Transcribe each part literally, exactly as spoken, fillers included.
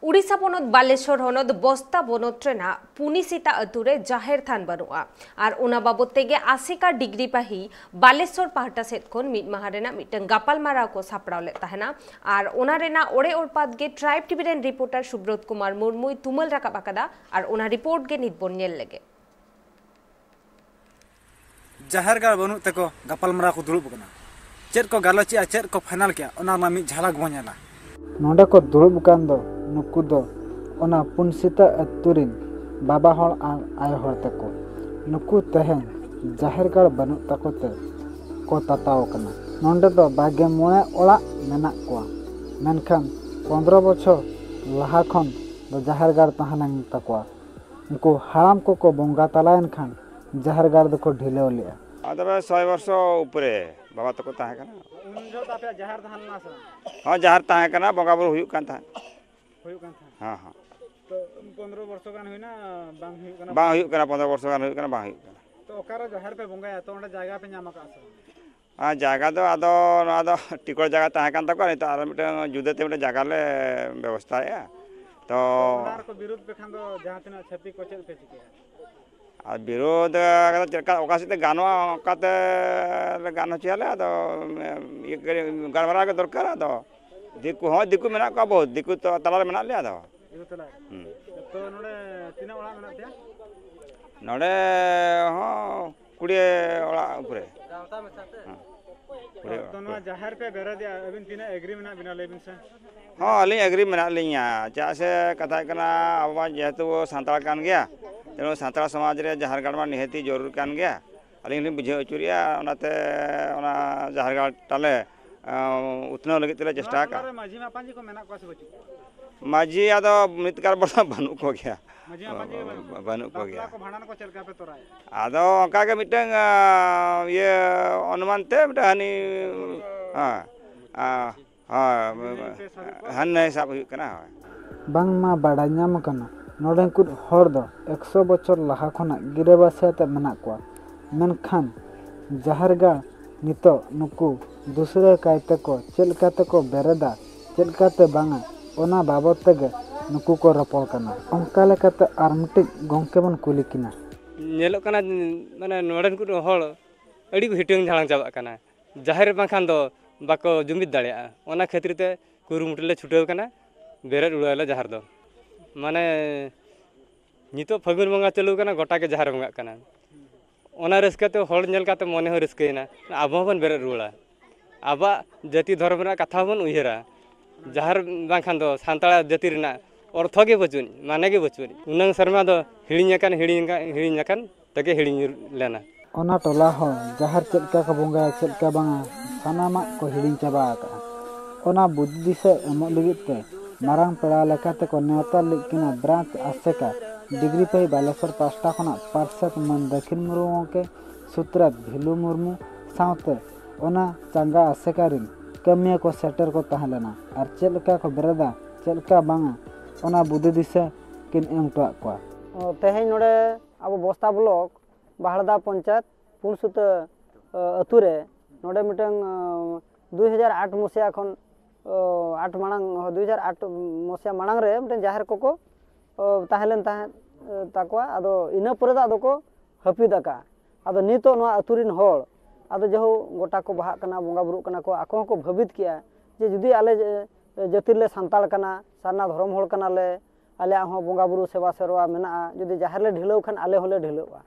ᱩᱰᱤᱥᱟ ᱯᱚᱱᱚᱛ ᱵᱟᱞᱮᱥᱚᱨ ᱦᱚᱱᱚᱛ ᱵᱚᱥᱛᱟ ᱵᱚᱱᱚᱛ ᱨᱮᱱᱟᱜ ᱯᱩᱱᱤᱥᱤᱛᱟ ᱟᱹᱛᱩ ᱨᱮ ᱡᱟᱦᱮᱨ ᱛᱷᱟᱱ ᱵᱟᱹᱱᱩᱜᱼᱟ᱾ ᱟᱨ ᱚᱱᱟ ᱵᱟᱵᱚᱛ ᱛᱮᱜᱮ ᱟᱥᱮᱠᱟ ᱰᱤᱜᱽᱨᱤ ᱯᱟᱹᱦᱤ ᱵᱟᱞᱮᱥᱚᱨ ᱯᱟᱦᱴᱟ ᱥᱮᱫ ᱠᱷᱚᱱ ᱢᱤᱫ ᱢᱟᱦᱟ ᱨᱮᱱᱟᱜ ᱢᱤᱫᱴᱟᱝ ᱜᱟᱯᱟᱞᱢᱟᱨᱟᱣ ᱠᱚ ᱥᱟᱯᱲᱟᱣ ᱞᱮᱫ ᱛᱟᱦᱮᱱᱟ᱾ ᱟᱨ ᱚᱱᱟ ᱨᱮᱱᱟᱜ ᱚᱲᱮ ᱚᱲᱯᱟᱛ ᱜᱮ ᱴᱨᱟᱭᱤᱵᱽ ᱴᱤᱵᱷᱤ ᱨᱮᱱ ᱨᱤᱯᱳᱨᱴᱟᱨ ᱥᱩᱵᱨᱚᱛ ᱠᱩᱢᱟᱨ ᱢᱩᱨᱢᱩᱭ ᱛᱩᱢᱟᱹᱞ ᱨᱟᱠᱟᱵ ᱟᱠᱟᱫᱟ᱾ ᱟᱨ ᱚᱱᱟ ᱨᱤᱯᱳᱨᱴ ᱜᱮ ᱱᱤᱛ ᱵᱚᱱ ᱧᱮᱞ ᱞᱮᱜᱮ᱾ ᱡᱟᱦᱮᱨ ᱜᱟᱲ ᱵᱟᱹᱱᱩᱜ ᱛᱮᱠᱚ ᱜᱟᱯᱟᱞᱢᱟᱨᱟᱣ ᱠᱚ ᱫᱩᱲᱩᱵ ᱟᱠᱟᱱᱟ᱾ ᱪᱮᱫ ᱠᱚ ᱜᱟᱞᱚᱪᱮᱜᱼᱟ, ᱪᱮᱫ ᱠᱚ ᱯᱷᱟᱭᱱᱟᱞ ᱠᱮᱜᱼᱟ, ᱚᱱᱟ ᱨᱮᱱᱟᱜ ᱢᱤᱫ ᱡᱷᱟᱞᱟᱠ ᱵᱚᱱ ᱧᱮᱞᱟ᱾ ᱱᱚᱰᱮ ᱠᱚ ᱫᱩᱲᱩᱵ ᱟᱠᱟᱱ ᱫᱚ ᱱᱩᱠᱩ ᱫᱚ ᱚᱱᱟ ᱯᱩᱱᱥᱤᱛᱟ ᱟᱹᱛᱩ ᱨᱤᱱ ᱵᱟᱵᱟ ᱦᱚᱲ ᱟᱨ ᱟᱭᱳ ᱦᱚᱲ ᱛᱟᱠᱚ᱾ ᱱᱩᱠᱩ ᱛᱮᱦᱮᱧ ᱡᱟᱦᱮᱨ ᱜᱟᱲ ᱵᱟᱹᱱᱩᱜ ᱛᱟᱠᱚ ᱛᱮ ᱠᱚ ᱛᱟᱛᱟᱣ ᱟᱠᱟᱱᱟ᱾ ᱱᱚᱰᱮ ᱫᱚ ᱵᱟᱜᱮ ᱢᱚᱬᱮ ᱚᱲᱟᱜ ᱢᱮᱱᱟᱜ ᱠᱚᱣᱟ, ᱢᱮᱱᱠᱷᱟᱱ ᱯᱚᱱᱫᱽᱨᱚ ᱵᱚᱪᱷᱚᱨ ᱞᱟᱦᱟ ᱠᱷᱚᱱ ᱫᱚ ᱡᱟᱦᱮᱨ ᱜᱟᱲ ᱛᱟᱦᱮᱸ ᱞᱮᱱ ᱛᱟᱠᱚᱣᱟ᱾ ᱩᱱᱠᱩ ᱦᱟᱲᱟᱢ ᱠᱚᱠᱚ ᱵᱚᱸᱜᱟ ᱛᱟᱞᱟᱭᱮᱱ ᱠᱷᱟᱱ ᱡᱟᱦᱮᱨ ᱜᱟᱲ ᱫᱚᱠᱚ ᱰᱷᱤᱞᱟᱹᱣ ᱞᱮᱜᱼᱟ᱾ ᱟᱫᱚ ᱯᱨᱟᱭ ᱥᱚᱭ ᱵᱚᱨᱥᱚ ᱩᱯᱚᱨᱮ ᱵᱟᱵᱟ ᱛᱟᱠᱚ ᱛᱟᱦᱮᱸ ᱠᱟᱱᱟ᱾ ᱩᱱ ᱡᱚᱦᱚᱜ ᱫᱚ ᱟᱯᱮᱭᱟᱜ ᱡᱟᱦᱮᱨ ᱛᱟᱦᱮᱸ ᱞᱮᱱᱟ ᱥᱮ ᱵᱟᱝ? ᱦᱚᱸ, ᱡᱟᱦᱮᱨ ᱛᱟᱦᱮᱸ ᱠᱟᱱᱟ, ᱵᱚᱸᱜᱟ ᱵᱩᱨᱩ ᱦᱩᱭᱩᱜ ᱠᱟᱱ ᱛᱟᱦᱮᱸᱫ᱾ ᱦᱩᱭᱩᱜ ᱠᱟᱱ ᱛᱟᱦᱮᱸᱫ᱾ ᱦᱚᱸ, ᱦᱚᱸ᱾ ᱛᱚ, ᱯᱚᱱᱫᱽᱨᱚ ᱵᱚᱨᱥᱚ ᱜᱟᱱ ᱦᱩᱭᱱᱟ, ᱵᱟᱝ ᱦᱩᱭᱩᱜ ᱠᱟᱱᱟ? ᱵᱟᱝ ᱦᱩᱭᱩᱜ ᱠᱟᱱᱟ, ᱯᱚᱱᱫᱽᱨᱚ ᱵᱚᱨᱥᱚ ᱜᱟᱱ ᱦᱩᱭᱩᱜ ᱠᱟᱱᱟ, ᱵᱟᱝ ᱦᱩᱭᱩᱜ ᱠᱟᱱᱟ᱾ ᱛᱚ, ᱚᱠᱟᱨᱮ ᱡᱟᱦᱮᱨ ᱯᱮ ᱵᱚᱸᱜᱟᱭᱟ, ᱛᱚ, ᱚᱸᱰᱮ ᱡᱟᱭᱜᱟ ᱯᱮ ᱧᱟᱢ ᱟᱠᱟᱫᱼᱟ ᱥᱮ ᱵᱟᱝ? ᱟᱨ ᱡᱟᱭᱜᱟ ᱫᱚ ᱟᱫᱚ ᱱᱚᱣᱟ ᱫᱚ ᱴᱤᱠᱚᱲ ᱡᱟᱭᱜᱟ ᱛᱟᱦᱮᱸ ᱠᱟᱱ ᱛᱟᱠᱚᱣᱟ, ᱱᱤᱛᱚᱜ ᱟᱨ ᱢᱤᱫᱴᱟᱝ ᱡᱩᱫᱟᱹᱛᱮ ᱢᱤᱫᱴᱟᱝ ᱡᱟᱭᱜᱟ ᱞᱮ ᱵᱮᱵᱚᱥᱛᱷᱟᱭᱮᱫᱼᱟ᱾ ᱛᱚ ᱚᱱᱟ ᱨᱮᱠᱚ ᱵᱤᱨᱳᱫ ᱯᱮ ᱠᱷᱟᱱ ᱫᱚ ᱡᱟᱦᱟᱸ ᱛᱤᱱᱟᱹᱜ ᱪᱷᱟᱹᱛᱤᱠ ᱠᱚ ᱪᱮᱫ ᱯᱮ ᱪᱤᱠᱟᱹᱭᱟ? ᱟᱨ ᱵᱤᱨᱳᱫ ᱠᱟᱛᱮ ᱪᱮᱫ ᱞᱮᱠᱟ, ᱚᱠᱟ ᱥᱮᱫ ᱛᱮ ᱜᱟᱱᱚᱜᱼᱟ, ᱚᱱᱠᱟᱛᱮ ᱞᱮ ᱜᱟᱱ ᱦᱚᱪᱚᱭᱟᱞᱮ᱾ ᱟᱫᱚ ᱤᱭᱟᱹ ᱜᱮ, ᱜᱟᱞᱢᱟᱨᱟᱣ ᱜᱮ ᱫᱚᱨᱠᱟᱨ᱾ ᱟᱫᱚ ᱫᱤᱠᱩ ᱦᱚᱸ ᱫᱤᱠᱩ ᱢᱮᱱᱟᱜ ᱠᱚᱣᱟ, ᱵᱚᱦᱩᱛ ᱫᱤᱠᱩ ᱛᱚ ᱛᱟᱞᱟᱨᱮ ᱢᱮᱱᱟᱜ ᱞᱮᱭᱟ᱾ ᱟᱫᱚ ᱫᱤᱠᱩ ᱛᱟᱞᱟ ᱨᱮ᱾ ᱦᱩᱸ᱾ ᱛᱚ, ᱱᱚᱰᱮ ᱛᱤᱱᱟᱹᱜ ᱚᱲᱟᱜ ᱢᱮᱱᱟᱜ ᱯᱮᱭᱟ? ᱱᱚᱰᱮ ᱦᱚᱸ ᱠᱩᱲᱤ ᱚᱲᱟᱜ ᱩᱯᱨᱮ᱾ ᱜᱟᱶᱛᱟ ᱢᱮᱥᱟ ᱛᱮ? ᱦᱮᱸ, ᱠᱩᱲᱤ ᱚᱲᱟᱜ ᱛᱚ, ᱱᱚᱣᱟ ᱩᱯᱨᱮ᱾ ᱡᱟᱦᱮᱨ ᱯᱮ ᱵᱮᱨᱮᱫᱮᱜᱼᱟ, ᱟᱹᱵᱤᱱ ᱛᱤᱱᱟᱹᱜ agree ᱢᱮᱱᱟᱜ ᱵᱤᱱᱟ, ᱞᱟᱹᱭ ᱵᱤᱱ ᱥᱮ? ᱦᱚᱸ, ᱟᱹᱞᱤᱧ agree ᱢᱮᱱᱟᱜ ᱞᱤᱧᱟ᱾ ᱪᱮᱫᱟᱜ ᱥᱮ ᱠᱟᱛᱷᱟ ᱦᱩᱭᱩᱜ ᱠᱟᱱᱟ, ᱟᱵᱚ ᱢᱟ ᱡᱮᱦᱮᱛᱩ ᱵᱚ ᱥᱟᱱᱛᱟᱲ ᱠᱟᱱ ᱜᱮᱭᱟ, ᱛᱮᱢᱚᱱ ᱥᱟᱱᱛᱟᱲ ᱥᱚᱢᱟᱡᱽ ᱨᱮ ᱡᱟᱦᱮᱨ ᱜᱟᱲ ᱢᱟ ᱱᱤᱦᱟᱹᱛᱤ ᱡᱚᱨᱩᱨ ᱠᱟᱱ ᱜᱮᱭᱟ᱾ ᱟᱹᱞᱤᱧ ᱦᱚᱸᱞᱤᱧ ᱵᱩᱡᱷᱟᱹᱣ ᱦᱚᱪᱚ ᱨᱮᱭᱟ, ᱚᱱᱟᱛᱮ ᱚᱱᱟ ᱡᱟᱦᱮᱨ ᱜᱟᱲ ᱛᱟᱞᱮ, ᱟᱸ, ᱩᱛᱱᱟᱹᱣ ᱞᱟᱹᱜᱤᱫ ᱛᱮᱞᱮ ᱪᱮᱥᱴᱟ ᱱᱚᱣᱟ ᱟᱠᱟᱫᱼᱟ᱾ ᱴᱚᱞᱟ ᱨᱮ ᱢᱟᱹᱡᱷᱤ ᱢᱟᱯᱟᱡᱷᱤ ᱠᱚ ᱢᱮᱱᱟᱜ ᱠᱚᱣᱟ ᱥᱮ ᱵᱟᱹᱪᱩᱜ ᱠᱚᱣᱟ? ᱢᱟᱹᱡᱷᱤ ᱟᱫᱚ ᱱᱤᱛᱠᱟᱨ ᱵᱚᱨᱛᱚᱢᱟᱱ ᱵᱟᱹᱱᱩᱜ ᱠᱚᱜᱮᱭᱟ᱾ ᱢᱟᱹᱡᱷᱤ ᱢᱟᱯᱟᱡᱷᱤ ᱜᱮ ᱵᱟᱹᱱᱩᱜ ᱠᱚᱣᱟ᱾ ᱵᱟᱹᱱᱩᱜ ᱠᱚᱜᱮᱭᱟ᱾ ᱵᱟᱯᱞᱟ ᱠᱚ ᱵᱷᱟᱸᱰᱟᱱ ᱠᱚ ᱪᱮᱫ ᱞᱮᱠᱟ ᱯᱮ ᱛᱚᱨᱟᱭᱟ? ᱟᱫᱚ ᱚᱱᱠᱟ ᱜᱮ ᱢᱤᱫᱴᱟᱝ, ᱟᱸ, ᱤᱭᱟᱹ ᱚᱱᱩᱢᱟᱱ ᱛᱮ ᱢᱤᱫᱴᱟᱝ ᱦᱟᱹᱱᱤ, ᱦᱮᱸ, ᱟᱸ, ᱦᱳᱭ, ᱦᱟᱹᱱᱤ ᱱᱟᱹᱭ ᱥᱟᱵ ᱦᱩᱭᱩᱜ ᱠᱟᱱᱟ, ᱦᱳᱭ᱾ ᱵᱟᱝᱢᱟ ᱵᱟᱰᱟᱭ ᱧᱟᱢ ᱟᱠᱟᱱᱟ, ᱱᱚᱰᱮᱱ ᱠᱚ ᱦᱚᱲ ᱫᱚ ᱮᱠᱥᱚ ᱵᱚᱪᱷᱚᱨ ᱞᱟᱦᱟ ᱠᱷᱚᱱᱟᱜ ᱜᱤᱨᱟᱹᱵᱟᱹᱥᱤ ᱟᱛᱮ ᱢᱮᱱᱟᱜ ᱠᱚᱣᱟ᱾ ᱢᱮᱱᱠᱷᱟᱱ ᱡᱟᱦᱮᱨ ᱜᱟᱲ ᱱᱤᱛᱚᱜ ᱱᱩᱠᱩ ᱫᱩᱥᱨᱟᱹ ᱠᱟᱭ ᱛᱮᱠᱚ ᱪᱮᱫ ᱞᱮᱠᱟ ᱛᱮᱠᱚ ᱵᱮᱨᱮᱫᱟ, ᱪᱮᱫ ᱞᱮᱠᱟᱛᱮ ᱵᱟᱝᱟ, ᱚᱱᱟ ᱵᱟᱵᱚᱫ ᱛᱮᱜᱮ ᱱᱩᱠᱩ ᱠᱚ ᱨᱚᱯᱚᱲ ᱠᱟᱱᱟ᱾ ᱚᱱᱠᱟ ᱞᱮᱠᱟᱛᱮ ᱟᱨ ᱢᱤᱫᱴᱤᱡ ᱜᱚᱢᱠᱮ ᱵᱚᱱ ᱠᱩᱞᱤ ᱠᱤᱱᱟ᱾ ᱧᱮᱞᱚᱜ ᱠᱟᱱᱟ, ᱢᱟᱱᱮ, ᱱᱚᱰᱮᱱ ᱠᱚ ᱦᱚᱲ ᱟᱹᱰᱤ ᱠᱚ ᱦᱤᱴᱟᱹᱝ ᱡᱷᱟᱲᱟᱝ ᱪᱟᱵᱟᱜ ᱠᱟᱱᱟ᱾ ᱡᱟᱦᱮᱨ ᱵᱟᱝᱠᱷᱟᱱ ᱫᱚ ᱵᱟᱠᱚ ᱡᱩᱢᱤᱫ ᱫᱟᱲᱮᱭᱟᱜᱼᱟ᱾ ᱚᱱᱟ ᱠᱷᱟᱹᱛᱤᱨ ᱛᱮ ᱠᱩᱨᱩᱢᱩᱴᱩ ᱞᱮ ᱪᱷᱩᱴᱟᱹᱣ ᱠᱟᱱᱟ, ᱵᱮᱨᱮᱫ ᱩᱲᱟᱹᱣᱟᱞᱮ ᱡᱟᱦᱮᱨ ᱫᱚ᱾ ᱢᱟᱱᱮ, ᱱᱤᱛᱚᱜ ᱯᱷᱟᱹᱜᱩᱱ ᱵᱚᱸᱜᱟ ᱪᱟᱹᱞᱩ ᱠᱟᱱᱟ, ᱜᱚᱴᱟ ᱜᱮ ᱡᱟᱦᱮᱨ ᱵᱚᱸᱜᱟᱜ ᱠᱟᱱᱟ᱾ ᱚᱱᱟ ᱨᱟᱹᱥᱠᱟᱹ ᱛᱮ ᱦᱚᱲ ᱧᱮᱞ ᱠᱟᱛᱮ ᱢᱚᱱᱮ ᱦᱚᱸ ᱨᱟᱹᱥᱠᱟᱹᱭᱮᱱᱟ, ᱟᱵᱚ ᱦᱚᱸᱵᱚᱱ ᱵᱮᱨᱮᱫ ᱨᱩᱣᱟᱹᱲᱟ᱾ ᱟᱵᱚᱣᱟᱜ ᱡᱟᱹᱛᱤ ᱫᱷᱚᱨᱚᱢ ᱨᱮᱱᱟᱜ ᱠᱟᱛᱷᱟ ᱦᱚᱸᱵᱚᱱ ᱩᱭᱦᱟᱹᱨᱟ᱾ ᱡᱟᱦᱮᱨ ᱵᱟᱝᱠᱷᱟᱱ ᱫᱚ ᱥᱟᱱᱛᱟᱲᱟᱜ ᱡᱟᱹᱛᱤ ᱨᱮᱱᱟᱜ ᱚᱨᱛᱷᱚ ᱜᱮ ᱵᱟᱹᱪᱩᱜ, ᱢᱟᱱᱮ ᱜᱮ ᱵᱟᱹᱪᱩᱜ᱾ ᱩᱱᱟᱹᱝ ᱥᱮᱨᱢᱟ ᱫᱚ ᱦᱤᱲᱤᱧ ᱟᱠᱟᱱ, ᱦᱤᱲᱤᱧ ᱟᱠᱟᱱ, ᱦᱤᱲᱤᱧ ᱟᱠᱟᱱ ᱛᱮᱜᱮ ᱦᱤᱲᱤᱧ ᱞᱮᱱᱟ᱾ ᱚᱱᱟ ᱴᱚᱞᱟ ᱦᱚᱲ ᱡᱟᱦᱮᱨ ᱪᱮᱫ ᱞᱮᱠᱟ ᱠᱚ ᱵᱚᱸᱜᱟᱭᱟ, ᱪᱮᱫ ᱞᱮᱠᱟ ᱵᱟᱝᱟ, ᱥᱟᱱᱟᱢᱟᱜ ᱠᱚ ᱦᱤᱲᱤᱧ ᱪᱟᱵᱟ ᱟᱠᱟᱫᱼᱟ᱾ ᱚᱱᱟ ᱵᱩᱫᱽᱫᱷᱤ ᱫᱤᱥᱟᱹ ᱮᱢᱚᱜ ᱞᱟᱹᱜᱤᱫ ᱛᱮ ᱢᱟᱨᱟᱝ ᱯᱮᱲᱟ ᱞᱮᱠᱟ ᱛᱮᱠᱚ ᱱᱮᱣᱛᱟ ᱞᱮᱫ ᱠᱤᱱᱟ ᱵᱨᱟᱧᱪ ᱟᱥᱮᱠᱟ, ᱰᱤᱜᱽᱨᱤ ᱯᱟᱹᱭ ᱵᱟᱞᱮᱥᱚᱨ ᱯᱟᱥᱴᱟ ᱠᱷᱚᱱᱟᱜ ᱯᱟᱨᱥᱮᱛ ᱢᱟᱹᱱ ᱫᱟᱹᱠᱷᱤᱱ ᱢᱩᱨᱢᱩ ᱜᱚᱢᱠᱮ, ᱥᱩᱛᱨᱮᱛ ᱵᱷᱤᱞᱩ ᱢᱩᱨᱢᱩ ᱥᱟᱶᱛᱮ ᱚᱱᱟ ᱪᱟᱸᱜᱟ ᱟᱥᱮᱠᱟ ᱨᱤᱱ ᱠᱟᱹᱢᱤᱭᱟᱹ ᱠᱚ ᱥᱮᱴᱮᱨ ᱠᱚ ᱛᱟᱦᱮᱸ ᱞᱮᱱᱟ᱾ ᱟᱨ ᱪᱮᱫ ᱞᱮᱠᱟ ᱠᱚ ᱵᱮᱨᱮᱫᱟ, ᱪᱮᱫ ᱞᱮᱠᱟ ᱵᱟᱝᱟ, ᱚᱱᱟ ᱵᱩᱫᱷᱤ ᱫᱤᱥᱟᱹ ᱠᱤᱱ ᱮᱢ ᱦᱚᱴᱚᱣᱟᱫ ᱠᱚᱣᱟ᱾ ᱛᱮᱦᱮᱧ ᱱᱚᱰᱮ ᱟᱵᱚ ᱵᱚᱥᱛᱟ ᱵᱞᱚᱠ ᱵᱟᱦᱲᱫᱟ ᱯᱚᱧᱪᱟᱭᱮᱛ ᱯᱩᱱᱥᱩᱛᱟᱹ, ᱟᱹ, ᱟᱹᱛᱩ ᱨᱮ ᱱᱚᱰᱮ ᱢᱤᱫᱴᱟᱝ, ᱟᱹ, ᱫᱩᱭ ᱦᱟᱡᱟᱨ ᱟᱴ ᱢᱚᱥᱤᱭᱟ ᱠᱷᱚᱱ, ᱟᱹ, ᱟᱴ ᱢᱟᱲᱟᱝ, ᱫᱩᱭ ᱦᱟᱡᱟᱨ ᱟᱴ ᱢᱚᱥᱤᱭᱟ ᱢᱟᱲᱟᱝ ᱨᱮ ᱢᱤᱫᱴᱟᱝ ᱡᱟᱦᱮᱨ ᱠᱚᱠᱚ, ᱟᱹ, ᱛᱟᱦᱮᱸ ᱞᱮᱱ ᱛᱟᱦᱮᱸᱫ, ᱟᱹ, ᱛᱟᱠᱚᱣᱟ᱾ ᱟᱫᱚ ᱤᱱᱟᱹ ᱯᱚᱨᱮ ᱫᱚ ᱟᱫᱚ ᱠᱚ ᱦᱟᱹᱯᱤᱫ ᱟᱠᱟᱫᱼᱟ᱾ ᱟᱫᱚ ᱱᱤᱛᱚᱜ ᱱᱚᱣᱟ ᱟᱹᱛᱩ ᱨᱤᱱ ᱦᱚᱲ ᱟᱫᱚ ᱡᱮᱦᱳᱠ ᱜᱚᱴᱟ ᱠᱚ ᱵᱟᱦᱟᱜ ᱠᱟᱱᱟ, ᱵᱚᱸᱜᱟ ᱵᱩᱨᱩᱜ ᱠᱟᱱᱟ ᱠᱚ, ᱟᱠᱚ ᱦᱚᱸᱠᱚ ᱵᱷᱟᱹᱵᱤᱛ ᱠᱮᱜᱼᱟ ᱡᱮ ᱡᱩᱫᱤ ᱟᱞᱮ, ᱮ, ᱡᱟᱹᱛᱤ ᱨᱮᱞᱮ ᱥᱟᱱᱛᱟᱲ ᱠᱟᱱᱟ, ᱥᱟᱨᱱᱟ ᱫᱷᱚᱨᱚᱢ ᱦᱚᱲ ᱠᱟᱱᱟᱞᱮ, ᱟᱞᱮᱭᱟᱜ ᱦᱚᱸ ᱵᱚᱸᱜᱟ ᱵᱩᱨᱩ ᱥᱮᱵᱟ ᱥᱮᱨᱣᱟ ᱢᱮᱱᱟᱜᱼᱟ, ᱡᱩᱫᱤ ᱡᱟᱦᱮᱨ ᱞᱮ ᱰᱷᱤᱞᱟᱹᱣ ᱠᱷᱟᱱ ᱟᱞᱮ ᱦᱚᱸᱞᱮ ᱰᱷᱤᱞᱟᱹᱜᱼᱟ᱾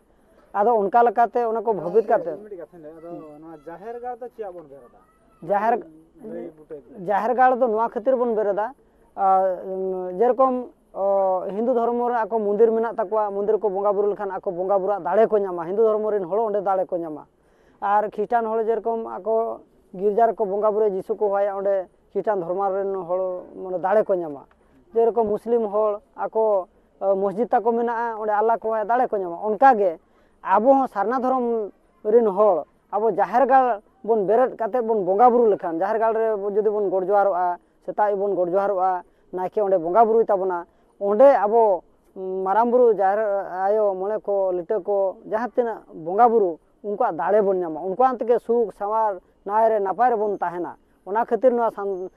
ᱟᱫᱚ ᱚᱱᱠᱟ ᱞᱮᱠᱟᱛᱮ ᱚᱱᱟ ᱠᱚ ᱵᱷᱟᱹᱵᱤᱛ ᱠᱟᱛᱮ ᱢᱤᱫᱴᱤᱡ ᱠᱟᱛᱷᱟᱧ ᱞᱟᱹᱭᱟ, ᱟᱫᱚ ᱱᱚᱣᱟ ᱡᱟᱦᱮᱨ ᱜᱟᱲ ᱫᱚ ᱪᱮᱫᱟᱜ ᱵᱚᱱ ᱵᱮᱨᱮᱫᱟ? ᱡᱟᱦᱮᱨ, ᱞᱟᱹᱭ ᱵᱩᱴᱟᱹ ᱜᱮ᱾ ᱡᱟᱦᱮᱨ ᱜᱟᱲ ᱫᱚ ᱱᱚᱣᱟ ᱠᱷᱟᱹᱛᱤᱨ ᱵᱚᱱ ᱵᱮᱨᱮᱫᱟ, ᱟᱨ, ᱩᱢ, ᱡᱮᱨᱚᱠᱚᱢ, ᱚ, ᱦᱤᱱᱫᱩ ᱫᱷᱚᱨᱢᱚ ᱨᱮ ᱟᱠᱚ ᱢᱚᱱᱫᱤᱨ ᱢᱮᱱᱟᱜ ᱛᱟᱠᱚᱣᱟ, ᱢᱚᱱᱫᱤᱨ ᱠᱚ ᱵᱚᱸᱜᱟ ᱵᱩᱨᱩ ᱞᱮᱠᱷᱟᱱ ᱟᱠᱚ ᱵᱚᱸᱜᱟ ᱵᱩᱨᱩᱣᱟᱜ ᱫᱟᱲᱮ ᱠᱚ ᱧᱟᱢᱟ, ᱦᱤᱱᱫᱩ ᱫᱷᱚᱨᱢᱚ ᱨᱮᱱ ᱦᱚᱲ ᱚᱸᱰᱮ ᱫᱟᱲᱮ ᱠᱚ ᱧᱟᱢᱟ᱾ ᱟᱨ ᱠᱷᱨᱤᱥᱴᱟᱱ ᱦᱚᱲ ᱡᱮᱨᱚᱠᱚᱢ ᱟᱠᱚ ᱜᱤᱨᱡᱟ ᱨᱮᱠᱚ ᱵᱚᱸᱜᱟ ᱵᱩᱨᱩᱭᱟ, ᱡᱤᱥᱩ ᱠᱚ ᱦᱚᱦᱚᱣᱟᱭᱟ, ᱚᱸᱰᱮ ᱠᱷᱨᱤᱥᱴᱟᱱ ᱫᱷᱚᱨᱢᱚ ᱨᱮᱱ ᱦᱚᱲ ᱢᱟᱱᱮ ᱫᱟᱲᱮ ᱠᱚ ᱧᱟᱢᱟ᱾ ᱡᱮᱨᱚᱠᱚᱢ ᱢᱩᱥᱞᱤᱢ ᱦᱚᱲ ᱟᱠᱚ, ᱟᱹ, ᱢᱚᱥᱡᱤᱫ ᱛᱟᱠᱚ ᱢᱮᱱᱟᱜᱼᱟ, ᱚᱸᱰᱮ ᱟᱞᱞᱟ ᱠᱚ ᱦᱚᱦᱚᱣᱟᱭᱟ, ᱫᱟᱲᱮ ᱠᱚ ᱧᱟᱢᱟ᱾ ᱚᱱᱠᱟ ᱜᱮ ᱟᱵᱚ ᱦᱚᱸ ᱥᱟᱨᱱᱟ ᱫᱷᱚᱨᱚᱢ ᱨᱮᱱ ᱦᱚᱲ ᱟᱵᱚ ᱡᱟᱦᱮᱨ ᱜᱟᱲ ᱵᱚᱱ ᱵᱮᱨᱮᱫ ᱠᱟᱛᱮ ᱵᱚᱱ ᱵᱚᱸᱜᱟ ᱵᱩᱨᱩ ᱞᱮᱠᱷᱟᱱ, ᱡᱟᱦᱮᱨ ᱜᱟᱲ ᱨᱮ ᱡᱩᱫᱤ ᱵᱚᱱ ᱜᱚᱰ ᱡᱚᱦᱟᱨᱚᱜᱼᱟ, ᱥᱮᱛᱟᱜ ᱟᱹᱭᱩᱵ ᱵᱚᱱ ᱜᱚᱰ ᱡᱚᱦᱟᱨᱚᱜᱼᱟ, ᱱᱟᱭᱠᱮ ᱚᱸᱰᱮ ᱵᱚᱸᱜᱟ ᱵᱩᱨᱩᱭ ᱛᱟᱵᱚᱱᱟ, ᱚᱸᱰᱮ ᱟᱵᱚ, ᱩᱢ, ᱢᱟᱨᱟᱝ ᱵᱩᱨᱩ, ᱡᱟᱦᱮᱨ ᱟᱭᱳ, ᱢᱚᱬᱮ ᱠᱚ, ᱞᱤᱴᱟᱹ ᱠᱚ, ᱡᱟᱦᱟᱸ ᱛᱤᱱᱟᱹᱜ ᱵᱚᱸᱜᱟ ᱵᱩᱨᱩ, ᱩᱱᱠᱩᱣᱟᱜ ᱫᱟᱲᱮ ᱵᱚᱱ ᱧᱟᱢᱟ, ᱩᱱᱠᱩᱣᱟᱜ ᱛᱮᱜᱮ ᱥᱩᱠ ᱥᱟᱶᱟᱨ ᱱᱟᱭ ᱨᱮ ᱱᱟᱯᱟᱭ ᱨᱮᱵᱚᱱ ᱛᱟᱦᱮᱱᱟ᱾ ᱚᱱᱟ ᱠᱷᱟᱹᱛᱤᱨ ᱱᱚᱣᱟ ᱥᱟᱱ-,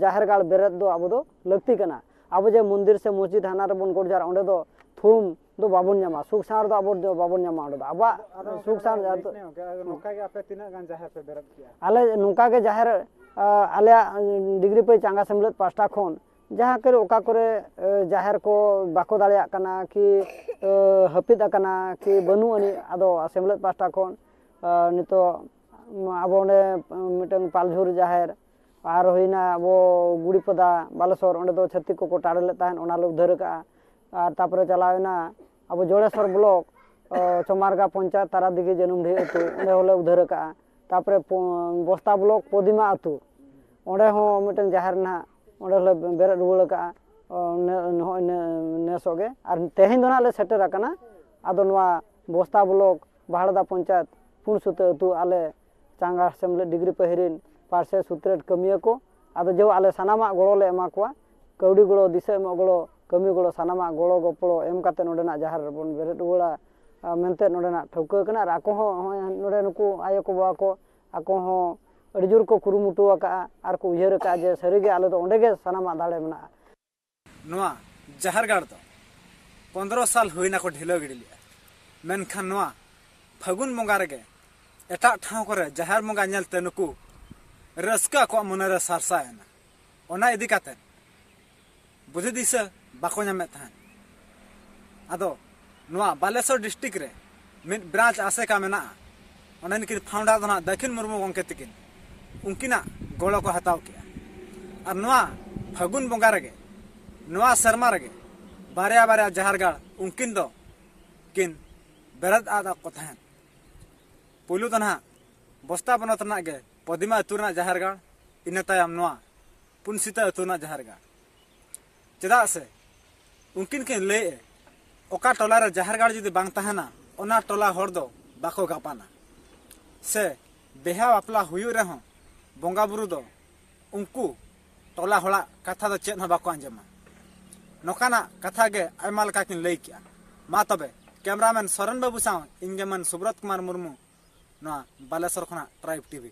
ᱡᱟᱦᱮᱨ ᱜᱟᱲ ᱵᱮᱨᱮᱫ ᱫᱚ ᱟᱵᱚ ᱫᱚ ᱞᱟᱹᱠᱛᱤ ᱠᱟᱱᱟ᱾ ᱟᱵᱚ ᱡᱮ ᱢᱚᱱᱫᱤᱨ ᱥᱮ ᱢᱚᱥᱡᱤᱫ ᱦᱟᱱᱟ ᱨᱮᱵᱚᱱ ᱜᱚᱰ ᱡᱚᱦᱟᱨᱟ, ᱚᱸᱰᱮ ᱫᱚ ᱛᱷᱩᱢ ᱫᱚ ᱵᱟᱵᱚᱱ ᱧᱟᱢᱟ, ᱥᱩᱠ ᱥᱟᱶᱟᱨ ᱫᱚ ᱟᱵᱚ ᱫᱚ ᱵᱟᱵᱚᱱ ᱧᱟᱢᱟ᱾ ᱚᱸᱰᱮ ᱫᱚ ᱟᱵᱚᱣᱟᱜ ᱟᱫᱚ ᱥᱩᱠ ᱥᱟᱶᱟᱨ ᱱᱚᱝᱠᱟ ᱜᱮ ᱟᱨ ᱱᱚᱝᱠᱟ ᱜᱮ ᱟᱯᱮ ᱛᱤᱱᱟᱹᱜ ᱜᱟᱱ ᱡᱟᱦᱮᱨ ᱯᱮ ᱵᱮᱨᱮᱫ ᱠᱮᱜᱼᱟ? ᱟᱞᱮ ᱱᱚᱝᱠᱟ ᱜᱮ ᱡᱟᱦᱮᱨ, ᱟ, ᱟᱞᱮᱭᱟᱜ, ᱩᱸ, ᱰᱤᱜᱽᱨᱤᱯᱟᱹᱭ ᱪᱟᱸᱜᱟ ᱥᱮᱢᱞᱮᱫ ᱯᱟᱦᱴᱟ ᱠᱷᱚᱱ ᱡᱟᱦᱟᱸ ᱠᱚᱨᱮ, ᱚᱠᱟ ᱠᱚᱨᱮ, ᱮ, ᱡᱟᱦᱮᱨ ᱠᱚ ᱵᱟᱠᱚ ᱫᱟᱲᱮᱭᱟᱜ ᱠᱟᱱᱟ ᱠᱤ, ᱮ, ᱦᱟᱹᱯᱤᱫ ᱟᱠᱟᱱᱟ ᱠᱤ ᱵᱟᱹᱱᱩᱜ ᱟᱹᱱᱤᱡ, ᱟᱫᱚ ᱥᱮᱢᱞᱮᱫ ᱯᱟᱦᱴᱟ ᱠᱷᱚᱱ, ᱮ, ᱱᱤᱛᱚᱜ ᱟᱵᱚ ᱚᱸᱰᱮ ᱢᱤᱫᱴᱟᱝ ᱯᱟᱞᱡᱷᱩᱨ ᱡᱟᱦᱮᱨ, ᱟᱨ ᱦᱩᱭᱱᱟ ᱟᱵᱚ ᱜᱩᱲᱤᱯᱟᱫᱟ ᱵᱟᱞᱮᱥᱚᱨ, ᱚᱸᱰᱮ ᱫᱚ ᱪᱷᱟᱹᱛᱤᱠ ᱠᱚᱠᱚ ᱴᱟᱲᱮ ᱞᱮᱫ ᱛᱟᱦᱮᱸᱫ, ᱚᱱᱟ ᱞᱮ ᱩᱫᱷᱟᱹᱨ ᱟᱠᱟᱜᱼᱟ᱾ ᱟᱨ ᱛᱟᱯᱚᱨᱮ ᱪᱟᱞᱟᱣᱮᱱᱟ ᱟᱵᱚ ᱡᱚᱲᱮᱥᱚᱨ ᱵᱞᱚᱠ, ᱚ, ᱪᱚᱢᱟᱨᱜᱟ ᱯᱚᱧᱪᱟᱭᱮᱛ ᱛᱟᱨᱟᱫᱤᱜᱷᱤ ᱡᱟᱹᱱᱩᱢᱰᱤᱦᱟᱹ ᱟᱹᱛᱩ, ᱚᱸᱰᱮ ᱦᱚᱸᱞᱮ ᱩᱫᱷᱟᱹᱨ ᱟᱠᱟᱜᱼᱟ᱾ ᱛᱟᱯᱚᱨᱮ ᱯᱚ-, ᱵᱚᱥᱛᱟ ᱵᱞᱚᱠ ᱯᱚᱫᱤᱢᱟ ᱟᱹᱛᱩ, ᱚᱸᱰᱮ ᱦᱚᱸ ᱢᱤᱫᱴᱮᱱ ᱡᱟᱦᱮᱨ ᱱᱟᱦᱟᱜ ᱚᱸᱰᱮ ᱦᱚᱸᱞᱮ ᱵᱮᱨᱮᱫ ᱨᱩᱣᱟᱹᱲ ᱟᱠᱟᱜᱼᱟ᱾ ᱚ, ᱱᱮ-, ᱱᱚᱜᱼᱚᱭ ᱱᱮ-, ᱱᱮᱥᱚᱜ ᱜᱮ᱾ ᱟᱨ ᱛᱮᱦᱮᱧ ᱫᱚ ᱱᱟᱦᱟᱜ ᱞᱮ ᱥᱮᱴᱮᱨ ᱟᱠᱟᱱᱟ᱾ ᱟᱫᱚ ᱱᱚᱣᱟ ᱵᱚᱥᱛᱟ ᱵᱞᱚᱠ ᱵᱟᱦᱲᱟᱫᱟ ᱯᱚᱧᱪᱟᱭᱮᱛ ᱯᱩᱱ ᱥᱩᱛᱟᱹ ᱟᱹᱛᱩ ᱟᱞᱮ ᱪᱟᱸᱜᱟ ᱥᱮᱢᱞᱮᱫ ᱰᱤᱜᱽᱨᱤ ᱯᱟᱹᱦᱤᱨᱤᱱ ᱯᱟᱨᱥᱮ ᱥᱩᱛᱨᱮᱴ ᱠᱟᱹᱢᱤᱭᱟᱹ ᱠᱚ, ᱟᱫᱚ ᱡᱮᱦᱳᱠ ᱟᱞᱮ ᱥᱟᱱᱟᱢᱟᱜ ᱜᱚᱲᱚ ᱞᱮ ᱮᱢᱟ ᱠᱚᱣᱟ, ᱠᱟᱹᱣᱰᱤ ᱜᱚᱲᱚ, ᱫᱤᱥᱟᱹ ᱮᱢᱚᱜ ᱜᱚᱲᱚ, ᱠᱟᱹᱢᱤ ᱜᱚᱲᱚ, ᱥᱟᱱᱟᱢᱟᱜ ᱜᱚᱲᱚ ᱜᱚᱯᱚᱲᱚ ᱮᱢ ᱠᱟᱛᱮ ᱱᱚᱰᱮᱱᱟᱜ ᱡᱟᱦᱮᱨ ᱨᱮᱵᱚᱱ ᱵᱮᱨᱮᱫ ᱨᱩᱣᱟᱹᱲᱟ, ᱟ, ᱢᱮᱱᱛᱮ ᱱᱚᱰᱮᱱᱟᱜ ᱴᱷᱟᱹᱣᱠᱟᱹ ᱠᱟᱱᱟ᱾ ᱟᱨ ᱟᱠᱚ ᱦᱚᱸ ᱱᱚᱜᱼᱚᱭ ᱱᱚᱰᱮ ᱱᱩᱠᱩ ᱟᱭᱳ ᱠᱚ ᱵᱟᱵᱟ ᱠᱚ, ᱟᱠᱚ ᱦᱚᱸ ᱟᱹᱰᱤ ᱡᱳᱨ ᱠᱚ ᱠᱩᱨᱩᱢᱩᱴᱩ ᱟᱠᱟᱫᱼᱟ ᱟᱨ ᱠᱚ ᱩᱭᱦᱟᱹᱨ ᱟᱠᱟᱫᱼᱟ ᱡᱮ ᱥᱟᱹᱨᱤᱜᱮ ᱟᱞᱮ ᱫᱚ ᱚᱸᱰᱮ ᱜᱮ ᱥᱟᱱᱟᱢᱟᱜ ᱫᱟᱲᱮ ᱢᱮᱱᱟᱜᱼᱟ᱾ ᱱᱚᱣᱟ ᱡᱟᱦᱮᱨ ᱜᱟᱲ ᱫᱚ ᱯᱚᱱᱫᱽᱨᱚ ᱥᱟᱞ ᱦᱩᱭᱱᱟ ᱠᱚ ᱰᱷᱤᱞᱟᱹᱣ ᱜᱤᱰᱤ ᱞᱮᱫᱼᱟ, ᱢᱮᱱᱠᱷᱟᱱ ᱱᱚᱣᱟ ᱯᱷᱟᱹᱜᱩᱱ ᱵᱚᱸᱜᱟ ᱨᱮᱜᱮ ᱮᱴᱟᱜ ᱴᱷᱟᱶ ᱠᱚᱨᱮ ᱡᱟᱦᱮᱨ ᱵᱚᱸᱜᱟ ᱧᱮᱞᱛᱮ ᱱᱩᱠᱩ ᱨᱟᱹᱥᱠᱟᱹ ᱟᱠᱚᱣᱟᱜ ᱢᱚᱱᱮᱨᱮ ᱥᱟᱨᱥᱟᱣ ᱮᱱᱟ᱾ ᱚᱱᱟ ᱤᱫᱤ ᱠᱟᱛᱮ ᱵᱩᱫᱷᱤ ᱫᱤᱥᱟᱹ ᱵᱟᱠᱚ ᱧᱟᱢᱮᱫ ᱛᱟᱦᱮᱸᱫ᱾ ᱟᱫᱚ ᱱᱚᱣᱟ ᱵᱟᱞᱮᱥᱚᱨ ᱰᱤᱥᱴᱨᱤᱠᱴ ᱨᱮ ᱢᱤᱫ ᱵᱨᱟᱧᱪ ᱟᱥᱮᱠᱟ ᱢᱮᱱᱟᱜᱼᱟ, ᱚᱸᱰᱮ ᱱᱩᱠᱤᱱ ᱯᱷᱟᱣᱩᱱᱰᱟᱨ ᱫᱚ ᱱᱟᱦᱟᱜ ᱫᱟᱹᱠᱷᱤᱱ ᱢᱩᱨᱢᱩ ᱜᱚᱢᱠᱮ ᱛᱟᱹᱠᱤᱱ, ᱩᱱᱠᱤᱱᱟᱜ ᱜᱚᱲᱚ ᱠᱚ ᱦᱟᱛᱟᱣ ᱠᱮᱜᱼᱟ᱾ ᱟᱨ ᱱᱚᱣᱟ ᱯᱷᱟᱹᱜᱩᱱ ᱵᱚᱸᱜᱟ ᱨᱮᱜᱮ, ᱱᱚᱣᱟ ᱥᱮᱨᱢᱟ ᱨᱮᱜᱮ ᱵᱟᱨᱭᱟ ᱵᱟᱨᱭᱟ ᱡᱟᱦᱮᱨ ᱜᱟᱲ ᱩᱱᱠᱤᱱ ᱫᱚ ᱠᱤᱱ ᱵᱮᱨᱮᱫ ᱟᱫ ᱠᱚ ᱛᱟᱦᱮᱸᱫ᱾ ᱯᱩᱭᱞᱩ ᱫᱚ ᱱᱟᱦᱟᱜ ᱵᱚᱥᱛᱟ ᱵᱚᱱᱚᱛ ᱨᱮᱱᱟᱜ ᱜᱮ ᱯᱚᱫᱤᱢᱟ ᱟᱹᱛᱩ ᱨᱮᱱᱟᱜ ᱡᱟᱦᱮᱨ ᱜᱟᱲ, ᱤᱱᱟᱹ ᱛᱟᱭᱚᱢ ᱱᱚᱣᱟ ᱯᱩᱱᱥᱤᱛᱟᱹ ᱟᱹᱛᱩ ᱨᱮᱱᱟᱜ ᱡᱟᱦᱮᱨ ᱜᱟᱲ᱾ ᱪᱮᱫᱟᱜ ᱥᱮ ᱩᱱᱠᱤᱱ ᱠᱤᱱ ᱞᱟᱹᱭᱮᱫᱼᱟ, ᱚᱠᱟ ᱴᱚᱞᱟ ᱨᱮ ᱡᱟᱦᱮᱨ ᱜᱟᱲ ᱡᱩᱫᱤ ᱵᱟᱝ ᱛᱟᱦᱮᱱᱟ, ᱚᱱᱟ ᱴᱚᱞᱟ ᱦᱚᱲ ᱫᱚ ᱵᱟᱠᱚ ᱜᱟᱯᱟᱱᱟ᱾ ᱥᱮ ᱵᱤᱦᱟ ᱵᱟᱯᱞᱟ ᱦᱩᱭᱩᱜ ᱨᱮᱦᱚᱸ ᱵᱚᱸᱜᱟ ᱵᱩᱨᱩ ᱫᱚ ᱩᱱᱠᱩ ᱴᱚᱞᱟ ᱦᱚᱲᱟᱜ ᱠᱟᱛᱷᱟ ᱫᱚ ᱪᱮᱫ ᱦᱚᱸ ᱵᱟᱠᱚ ᱟᱸᱡᱚᱢᱟ᱾ ᱱᱚᱝᱠᱟᱱᱟᱜ ᱠᱟᱛᱷᱟ ᱜᱮ ᱟᱭᱢᱟ ᱞᱮᱠᱟ ᱠᱤᱱ ᱞᱟᱹᱭ ᱠᱮᱜᱼᱟ᱾ ᱢᱟ ᱛᱚᱵᱮ, ᱠᱮᱢᱨᱟᱢᱮᱱ ᱥᱚᱨᱮᱱ ᱵᱟᱹᱵᱩ ᱥᱟᱶ ᱤᱧ ᱜᱮ ᱢᱟᱹᱱ ᱥᱩᱵᱨᱚᱛ ᱠᱩᱢᱟᱨ ᱢᱩᱨᱢᱩ, ᱱᱚᱣᱟ ᱵᱟᱞᱮᱥᱚᱨ ᱠᱷᱚᱱᱟᱜ ᱴᱨᱟᱭᱤᱵᱽ ᱴᱤᱵᱷᱤ᱾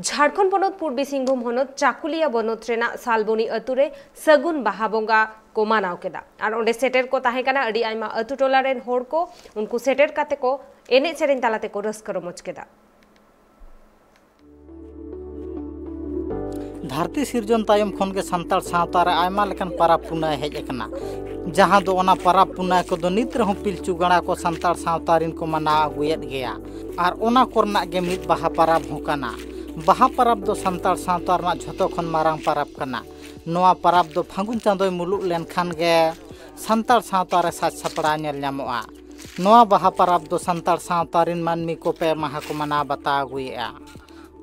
ᱡᱷᱟᱲᱠᱷᱚᱸᱰ ᱯᱚᱱᱚᱛ ᱯᱩᱨᱵᱤ ᱥᱤᱝᱵᱷᱩᱢ ᱦᱚᱱᱚᱛ ᱪᱟᱠᱩᱞᱤᱭᱟ ᱵᱚᱱᱚᱛ ᱨᱮᱱᱟᱜ ᱥᱟᱞᱵᱚᱱᱤ ᱟᱹᱛᱩ ᱨᱮ ᱥᱟᱹᱜᱩᱱ ᱵᱟᱦᱟ ᱵᱚᱸᱜᱟ ᱠᱚ ᱢᱟᱱᱟᱣ ᱠᱮᱫᱟ᱾ ᱟᱨ ᱚᱸᱰᱮ ᱥᱮᱴᱮᱨ ᱠᱚ ᱛᱟᱦᱮᱸ ᱠᱟᱱᱟ ᱟᱹᱰᱤ ᱟᱭᱢᱟ ᱟᱹᱛᱩ ᱴᱚᱞᱟ ᱨᱮᱱ ᱦᱚᱲ ᱠᱚ᱾ ᱩᱱᱠᱩ ᱥᱮᱴᱮᱨ ᱠᱟᱛᱮ ᱠᱚ ᱮᱱᱮᱡ ᱥᱮᱨᱮᱧ ᱛᱟᱞᱟ ᱛᱮᱠᱚ ᱨᱟᱹᱥᱠᱟᱹ ᱨᱚᱢᱚᱡᱽ ᱠᱮᱫᱟ᱾ ᱫᱷᱟᱹᱨᱛᱤ ᱥᱤᱨᱡᱚᱱ ᱛᱟᱭᱚᱢ ᱠᱷᱚᱱ ᱜᱮ ᱥᱟᱱᱛᱟᱲ ᱥᱟᱶᱛᱟ ᱨᱮ ᱟᱭᱢᱟ ᱞᱮᱠᱟᱱ ᱯᱟᱨᱟᱵᱽ ᱯᱩᱱᱟᱹᱭ ᱦᱮᱡ ᱟᱠᱟᱱᱟ, ᱡᱟᱦᱟᱸ ᱫᱚ ᱚᱱᱟ ᱯᱟᱨᱟᱵᱽ ᱯᱩᱱᱟᱹᱭ ᱠᱚᱫᱚ ᱱᱤᱛ ᱨᱮᱦᱚᱸ ᱯᱤᱞᱪᱩ ᱜᱟᱲᱟ ᱠᱚ ᱥᱟᱱᱛᱟᱲ ᱥᱟᱶᱛᱟ ᱨᱤᱱ ᱠᱚ ᱢᱟᱱᱟᱣ ᱟᱹᱜᱩᱭᱮᱫ ᱜᱮᱭᱟ᱾ ᱟᱨ ᱚᱱᱟ ᱠᱚᱨᱮᱱᱟᱜ ᱜᱮ ᱢᱤᱫ ᱵᱟᱦᱟ ᱯᱟᱨᱟᱵᱽ ᱦᱚᱸ ᱠᱟᱱᱟ᱾ ᱵᱟᱦᱟ ᱯᱟᱨᱟᱵᱽ ᱫᱚ ᱥᱟᱱᱛᱟᱲ ᱥᱟᱶᱛᱟ ᱨᱮᱱᱟᱜ ᱡᱷᱚᱛᱚ ᱠᱷᱚᱱ ᱢᱟᱨᱟᱝ ᱯᱟᱨᱟᱵᱽ ᱠᱟᱱᱟ᱾ ᱱᱚᱣᱟ ᱯᱟᱨᱟᱵᱽ ᱫᱚ ᱯᱷᱟᱹᱜᱩᱱ ᱪᱟᱸᱫᱚᱭ ᱢᱩᱞᱩᱜ ᱞᱮᱱᱠᱷᱟᱱ ᱜᱮ ᱥᱟᱱᱛᱟᱲ ᱥᱟᱶᱛᱟ ᱨᱮ ᱥᱟᱡᱽ ᱥᱟᱯᱲᱟᱣ ᱧᱮᱞ ᱧᱟᱢᱚᱜᱼᱟ᱾ ᱱᱚᱣᱟ ᱵᱟᱦᱟ ᱯᱟᱨᱟᱵᱽ ᱫᱚ ᱥᱟᱱᱛᱟᱲ ᱥᱟᱶᱛᱟ ᱨᱤᱱ ᱢᱟᱹᱱᱢᱤ ᱠᱚ ᱯᱮ ᱢᱟᱦᱟ ᱠᱚ ᱢᱟᱱᱟᱣ ᱵᱟᱛᱟᱣ ᱟᱹᱜᱩᱭᱮᱫᱼᱟ᱾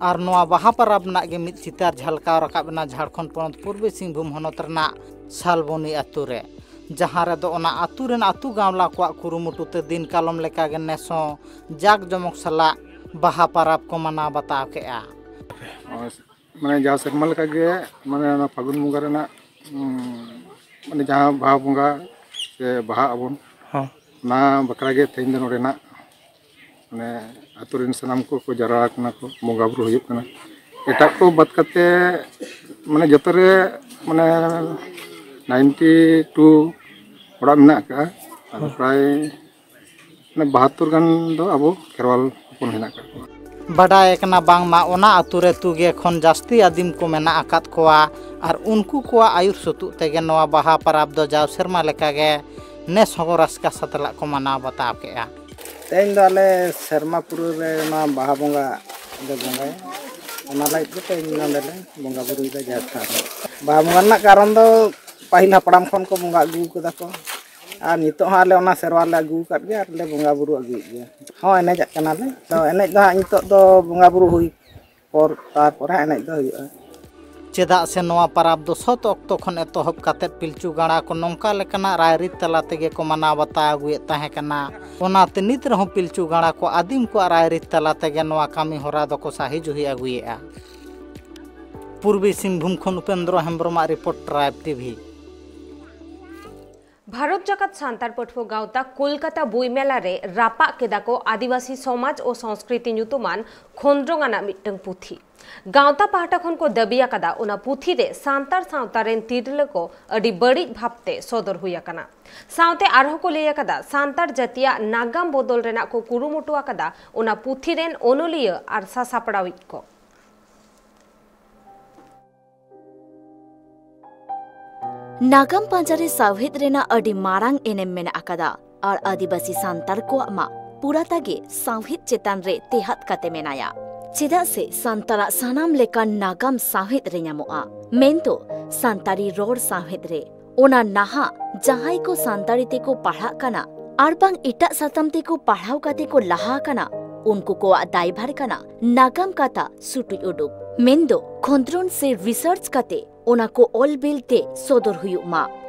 ᱟᱨ ᱱᱚᱣᱟ ᱵᱟᱦᱟ ᱯᱟᱨᱟᱵᱽ ᱨᱮᱱᱟᱜ ᱜᱮ ᱢᱤᱫ ᱪᱤᱛᱟᱹᱨ ᱡᱷᱟᱞᱠᱟᱣ ᱨᱟᱠᱟᱵ ᱮᱱᱟ ᱡᱷᱟᱲᱠᱷᱚᱸᱰ ᱯᱚᱱᱚᱛ ᱯᱩᱨᱵᱤ ᱥᱤᱝᱵᱷᱩᱢ ᱦᱚᱱᱚᱛ ᱨᱮᱱᱟᱜ ᱥᱟᱞᱵᱚᱱᱤ ᱟᱹᱛᱩ ᱨᱮ, ᱡᱟᱦᱟᱸ ᱨᱮᱫᱚ ᱚᱱᱟ ᱟᱹᱛᱩ ᱨᱮᱱ ᱟᱹᱛᱩ ᱜᱟᱶᱞᱟ ᱠᱚᱣᱟᱜ ᱠᱩᱨᱩᱢᱩᱴᱩ ᱛᱮ ᱫᱤᱱ ᱠᱟᱞᱚᱢ ᱞᱮᱠᱟᱜᱮ ᱱᱮᱥ ᱦᱚᱸ ᱡᱟᱠ ᱡᱚᱢᱚᱠ ᱥᱟᱞᱟᱜ ᱵᱟᱦᱟ ᱯᱟᱨᱟᱵᱽ ᱠᱚ ᱢᱟᱱᱟᱣ ᱵᱟᱛᱟᱣ ᱠᱮᱫᱼᱟ᱾ ᱢᱟᱱᱮ ᱡᱟᱣ ᱥᱮᱨᱢᱟ ᱞᱮᱠᱟᱜᱮ, ᱢᱟᱱᱮ ᱚᱱᱟ ᱯᱷᱟᱹᱜᱩᱱ ᱵᱚᱸᱜᱟ ᱨᱮᱱᱟᱜ, ᱩᱸ, ᱢᱟᱱᱮ ᱡᱟᱦᱟᱸ ᱵᱟᱦᱟ ᱵᱚᱸᱜᱟ ᱥᱮ ᱵᱟᱦᱟᱜ ᱟᱵᱚᱱ, ᱦᱚᱸ᱾ ᱚᱱᱟ ᱵᱟᱠᱷᱨᱟ ᱜᱮ ᱛᱮᱦᱮᱧ ᱫᱚ ᱱᱚᱰᱮᱱᱟᱜ, ᱢᱟᱱᱮ, ᱟᱹᱛᱩ ᱨᱮᱱ ᱥᱟᱱᱟᱢ ᱠᱚᱠᱚ ᱡᱟᱣᱨᱟ ᱟᱠᱟᱱᱟ ᱠᱚ, ᱵᱚᱸᱜᱟ ᱵᱩᱨᱩ ᱦᱩᱭᱩᱜ ᱠᱟᱱᱟ᱾ ᱮᱴᱟᱜ ᱠᱚ ᱵᱟᱫ ᱠᱟᱛᱮ, ᱢᱟᱱᱮ, ᱡᱚᱛᱚ ᱨᱮ, ᱢᱟᱱᱮ, ᱱᱟᱭᱤᱱᱴᱤ ᱴᱩ ᱚᱲᱟᱜ ᱢᱮᱱᱟᱜ ᱟᱠᱟᱫᱼᱟ᱾ ᱟᱫᱚ ᱦᱚᱸ᱾ ᱯᱨᱟᱭ ᱢᱟᱱᱮ ᱵᱟᱦᱟᱛᱛᱳᱨ ᱜᱟᱱ ᱫᱚ ᱟᱵᱚ ᱠᱷᱮᱨᱣᱟᱞ ᱦᱚᱯᱚᱱ ᱦᱮᱱᱟᱜ ᱟᱠᱟᱫ ᱠᱚᱣᱟ᱾ ᱵᱟᱰᱟᱭ ᱟᱠᱟᱱᱟ ᱵᱟᱝᱢᱟ ᱚᱱᱟ ᱟᱹᱛᱩ ᱨᱮ ᱛᱩᱜᱮ ᱠᱷᱚᱱ ᱡᱟᱹᱥᱛᱤ ᱟᱹᱫᱤᱢ ᱠᱚ ᱢᱮᱱᱟᱜ ᱟᱠᱟᱫ ᱠᱚᱣᱟ ᱟᱨ ᱩᱱᱠᱩ ᱠᱚᱣᱟᱜ ᱟᱹᱭᱩᱨ ᱥᱩᱛᱩᱜ ᱛᱮᱜᱮ ᱱᱚᱣᱟ ᱵᱟᱦᱟ ᱯᱟᱨᱟᱵᱽ ᱫᱚ ᱡᱟᱣ ᱥᱮᱨᱢᱟ ᱞᱮᱠᱟᱜᱮ ᱱᱮᱥ ᱦᱚᱸ ᱨᱟᱹᱥᱠᱟᱹ ᱥᱟᱛᱞᱟᱜ ᱠᱚ ᱢᱟᱱᱟᱣ ᱵᱟᱛᱟᱣ ᱠᱮᱫᱼᱟ᱾ ᱛᱮᱦᱮᱧ ᱫᱚ ᱟᱞᱮ ᱥᱮᱨᱢᱟ ᱯᱩᱨᱟᱹᱣ ᱨᱮ ᱱᱚᱣᱟ ᱵᱟᱦᱟ ᱵᱚᱸᱜᱟ ᱞᱮ ᱵᱚᱸᱜᱟᱭᱟ, ᱚᱱᱟ ᱞᱟᱹᱜᱤᱫ ᱛᱮ ᱛᱮᱦᱮᱧ ᱱᱚᱰᱮ ᱞᱮ ᱵᱚᱸᱜᱟ ᱵᱩᱨᱩᱭᱮᱫᱟ ᱡᱟᱦᱮᱨ ᱛᱷᱟᱱ ᱨᱮ᱾ ᱵᱟᱦᱟ ᱵᱚᱸᱜᱟ ᱨᱮᱱᱟᱜ ᱠᱟᱨᱚᱱ ᱫᱚ ᱯᱟᱹᱦᱤᱞ ᱦᱟᱯᱲᱟᱢ ᱠᱷᱚᱱ ᱠᱚ ᱵᱚᱸᱜᱟ ᱟᱹᱜᱩ ᱠᱟᱫᱟ ᱠᱚ, ᱟᱨ ᱱᱤᱛᱚᱜ ᱦᱚᱸ ᱟᱞᱮ ᱚᱱᱟ ᱥᱮᱨᱣᱟ ᱞᱮ ᱟᱹᱜᱩ ᱟᱠᱟᱫ ᱜᱮᱭᱟ ᱟᱨ ᱞᱮ ᱵᱚᱸᱜᱟ ᱵᱩᱨᱩ ᱟᱹᱜᱩᱭᱮᱫ ᱜᱮᱭᱟ᱾ ᱦᱚᱸ, ᱮᱱᱮᱡᱟᱜ ᱠᱟᱱᱟᱞᱮ᱾ ᱛᱚ ᱮᱱᱮᱡ ᱫᱚ ᱦᱟᱸᱜ ᱱᱤᱛᱚᱜ ᱫᱚ ᱵᱚᱸᱜᱟ ᱵᱩᱨᱩ ᱦᱩᱭ ᱯᱚᱨ, ᱛᱟᱨᱯᱚᱨᱮ ᱦᱟᱸᱜ ᱮᱱᱮᱡ ᱫᱚ ᱦᱩᱭᱩᱜᱼᱟ᱾ ᱪᱮᱫᱟᱜ ᱥᱮ ᱱᱚᱣᱟ ᱯᱟᱨᱟᱵᱽ ᱫᱚ ᱥᱚᱛ ᱚᱠᱛᱚ ᱠᱷᱚᱱ ᱮᱛᱚᱦᱚᱵ ᱠᱟᱛᱮᱫ ᱯᱤᱞᱪᱩ ᱜᱟᱲᱟ ᱠᱚ ᱱᱚᱝᱠᱟ ᱞᱮᱠᱟᱱᱟᱜ ᱨᱟᱭᱨᱤᱛ ᱛᱟᱞᱟ ᱛᱮᱜᱮ ᱠᱚ ᱢᱟᱱᱟᱣ ᱵᱟᱛᱟᱣ ᱟᱹᱜᱩᱭᱮᱫ ᱛᱟᱦᱮᱸ ᱠᱟᱱᱟ᱾ ᱚᱱᱟᱛᱮ ᱱᱤᱛ ᱨᱮᱦᱚᱸ ᱯᱤᱞᱪᱩ ᱜᱟᱲᱟ ᱠᱚ ᱟᱹᱫᱤᱢ ᱠᱚᱣᱟᱜ ᱨᱟᱭᱨᱤᱛ ᱛᱟᱞᱟ ᱛᱮᱜᱮ ᱱᱚᱣᱟ ᱠᱟᱹᱢᱤ ᱦᱚᱨᱟ ᱫᱚᱠᱚ ᱥᱟᱹᱦᱤ ᱡᱩᱦᱤ ᱟᱹᱜᱩᱭᱮᱫᱼᱟ᱾ ᱯᱩᱨᱵᱤ ᱥᱤᱝᱵᱷᱩᱢ ᱠᱷᱚᱱ ᱩᱯᱮᱱᱫᱨᱚ ᱦᱮᱢᱵᱨᱚᱢᱟᱜ ᱨᱤᱯᱳᱨᱴ, ᱴᱨᱟᱭᱤᱵᱽ ᱴᱤᱵᱷᱤ᱾ ᱵᱷᱟᱨᱚᱛ ᱡᱟᱠᱟᱛ ᱥᱟᱱᱛᱟᱲ ᱯᱟᱹᱴᱷᱩᱣᱟᱹ ᱜᱟᱶᱛᱟ ᱠᱳᱞᱠᱟᱛᱟ ᱵᱳᱭ ᱢᱮᱞᱟ ᱨᱮ ᱨᱟᱯᱟᱜ ᱠᱮᱫᱟ ᱠᱚ ᱟᱹᱫᱤᱵᱟᱹᱥᱤ ᱥᱚᱢᱟᱡᱽ ᱳ ᱥᱚᱝᱥᱠᱨᱤᱛᱤ ᱧᱩᱛᱩᱢᱟᱱ ᱠᱷᱚᱸᱫᱽᱨᱚᱝ ᱟᱱᱟᱜ ᱢᱤᱫᱴᱟᱝ ᱯᱩᱛᱷᱤ᱾ ᱜᱟᱶᱛᱟ ᱯᱟᱦᱴᱟ ᱠᱷᱚᱱ ᱠᱚ ᱫᱟᱹᱵᱤ ᱟᱠᱟᱫᱟ, ᱚᱱᱟ ᱯᱩᱛᱷᱤ ᱨᱮ ᱥᱟᱱᱛᱟᱲ ᱥᱟᱶᱛᱟ ᱨᱮᱱ ᱛᱤᱨᱞᱟᱹ ᱠᱚ ᱟᱹᱰᱤ ᱵᱟᱹᱲᱤᱡ ᱵᱷᱟᱵᱽᱛᱮ ᱥᱚᱫᱚᱨ ᱦᱩᱭ ᱟᱠᱟᱱᱟ᱾ ᱥᱟᱶᱛᱮ ᱟᱨᱦᱚᱸ ᱠᱚ ᱞᱟᱹᱭ ᱟᱠᱟᱫᱟ, ᱥᱟᱱᱛᱟᱲ ᱡᱟᱹᱛᱤᱭᱟᱜ ᱱᱟᱜᱟᱢ ᱵᱚᱫᱚᱞ ᱨᱮᱱᱟᱜ ᱠᱚ ᱠᱩᱨᱩᱢᱩᱴᱩ ᱟᱠᱟᱫᱟ ᱚᱱᱟ ᱯᱩᱛᱷᱤ ᱨᱮᱱ ᱚᱱᱚᱞᱤᱭᱟᱹ ᱟᱨ ᱥᱟᱥᱟᱯᱲᱟᱣᱤᱡ ᱠᱚ᱾ ᱱᱟᱜᱟᱢ ᱯᱟᱸᱡᱟ ᱨᱮ ᱥᱟᱶᱦᱮᱫ ᱨᱮᱱᱟᱜ ᱟᱹᱰᱤ ᱢᱟᱨᱟᱝ ᱮᱱᱮᱢ ᱢᱮᱱᱟᱜ ᱟᱠᱟᱫᱟ ᱟᱨ ᱟᱹᱫᱤᱵᱟᱹᱥᱤ ᱥᱟᱱᱛᱟᱲ ᱠᱚᱣᱟᱜ ᱢᱟ ᱯᱩᱨᱟᱹᱴᱟ ᱜᱮ ᱥᱟᱶᱦᱮᱫ ᱪᱮᱛᱟᱱ ᱨᱮ ᱴᱮᱦᱟᱴ ᱠᱟᱛᱮ ᱢᱮᱱᱟᱭᱟ᱾ ᱪᱮᱫᱟᱜ ᱥᱮ ᱥᱟᱱᱛᱟᱲᱟᱜ ᱥᱟᱱᱟᱢ ᱞᱮᱠᱟᱱ ᱱᱟᱜᱟᱢ ᱥᱟᱶᱦᱮᱫ ᱨᱮ ᱧᱟᱢᱚᱜᱼᱟ, ᱢᱮᱱᱫᱚ ᱥᱟᱱᱛᱟᱲᱤ ᱨᱚᱲ ᱥᱟᱶᱦᱮᱫ ᱨᱮ᱾ ᱚᱱᱟ ᱱᱟᱦᱟᱜ ᱡᱟᱦᱟᱸᱭ ᱠᱚ ᱥᱟᱱᱛᱟᱲᱤ ᱛᱮᱠᱚ ᱯᱟᱲᱦᱟᱜ ᱠᱟᱱᱟ ᱟᱨ ᱵᱟᱝ ᱮᱴᱟᱜ ᱥᱟᱛᱟᱢ ᱛᱮᱠᱚ ᱯᱟᱲᱦᱟᱣ ᱠᱟᱛᱮ ᱠᱚ ᱞᱟᱦᱟ ᱟᱠᱟᱱᱟ, ᱩᱱᱠᱩ ᱠᱚᱣᱟᱜ ᱫᱟᱭᱵᱷᱟᱨ ᱠᱟᱱᱟ ᱱᱟᱜᱟᱢ ᱠᱟᱛᱷᱟ ᱥᱩᱴᱩᱡ ᱩᱰᱩᱠ, ᱢᱮᱱᱫᱚ ᱠᱷᱚᱸᱫᱽᱨᱚᱱ ᱥᱮ ᱨᱤᱥᱟᱨᱪ ᱠᱟᱛᱮ ᱚᱱᱟ ᱠᱚ ᱚᱞ ᱵᱤᱞ ᱛᱮ ᱥᱚᱫᱚᱨ ᱦᱩᱭᱩᱜ ᱢᱟ᱾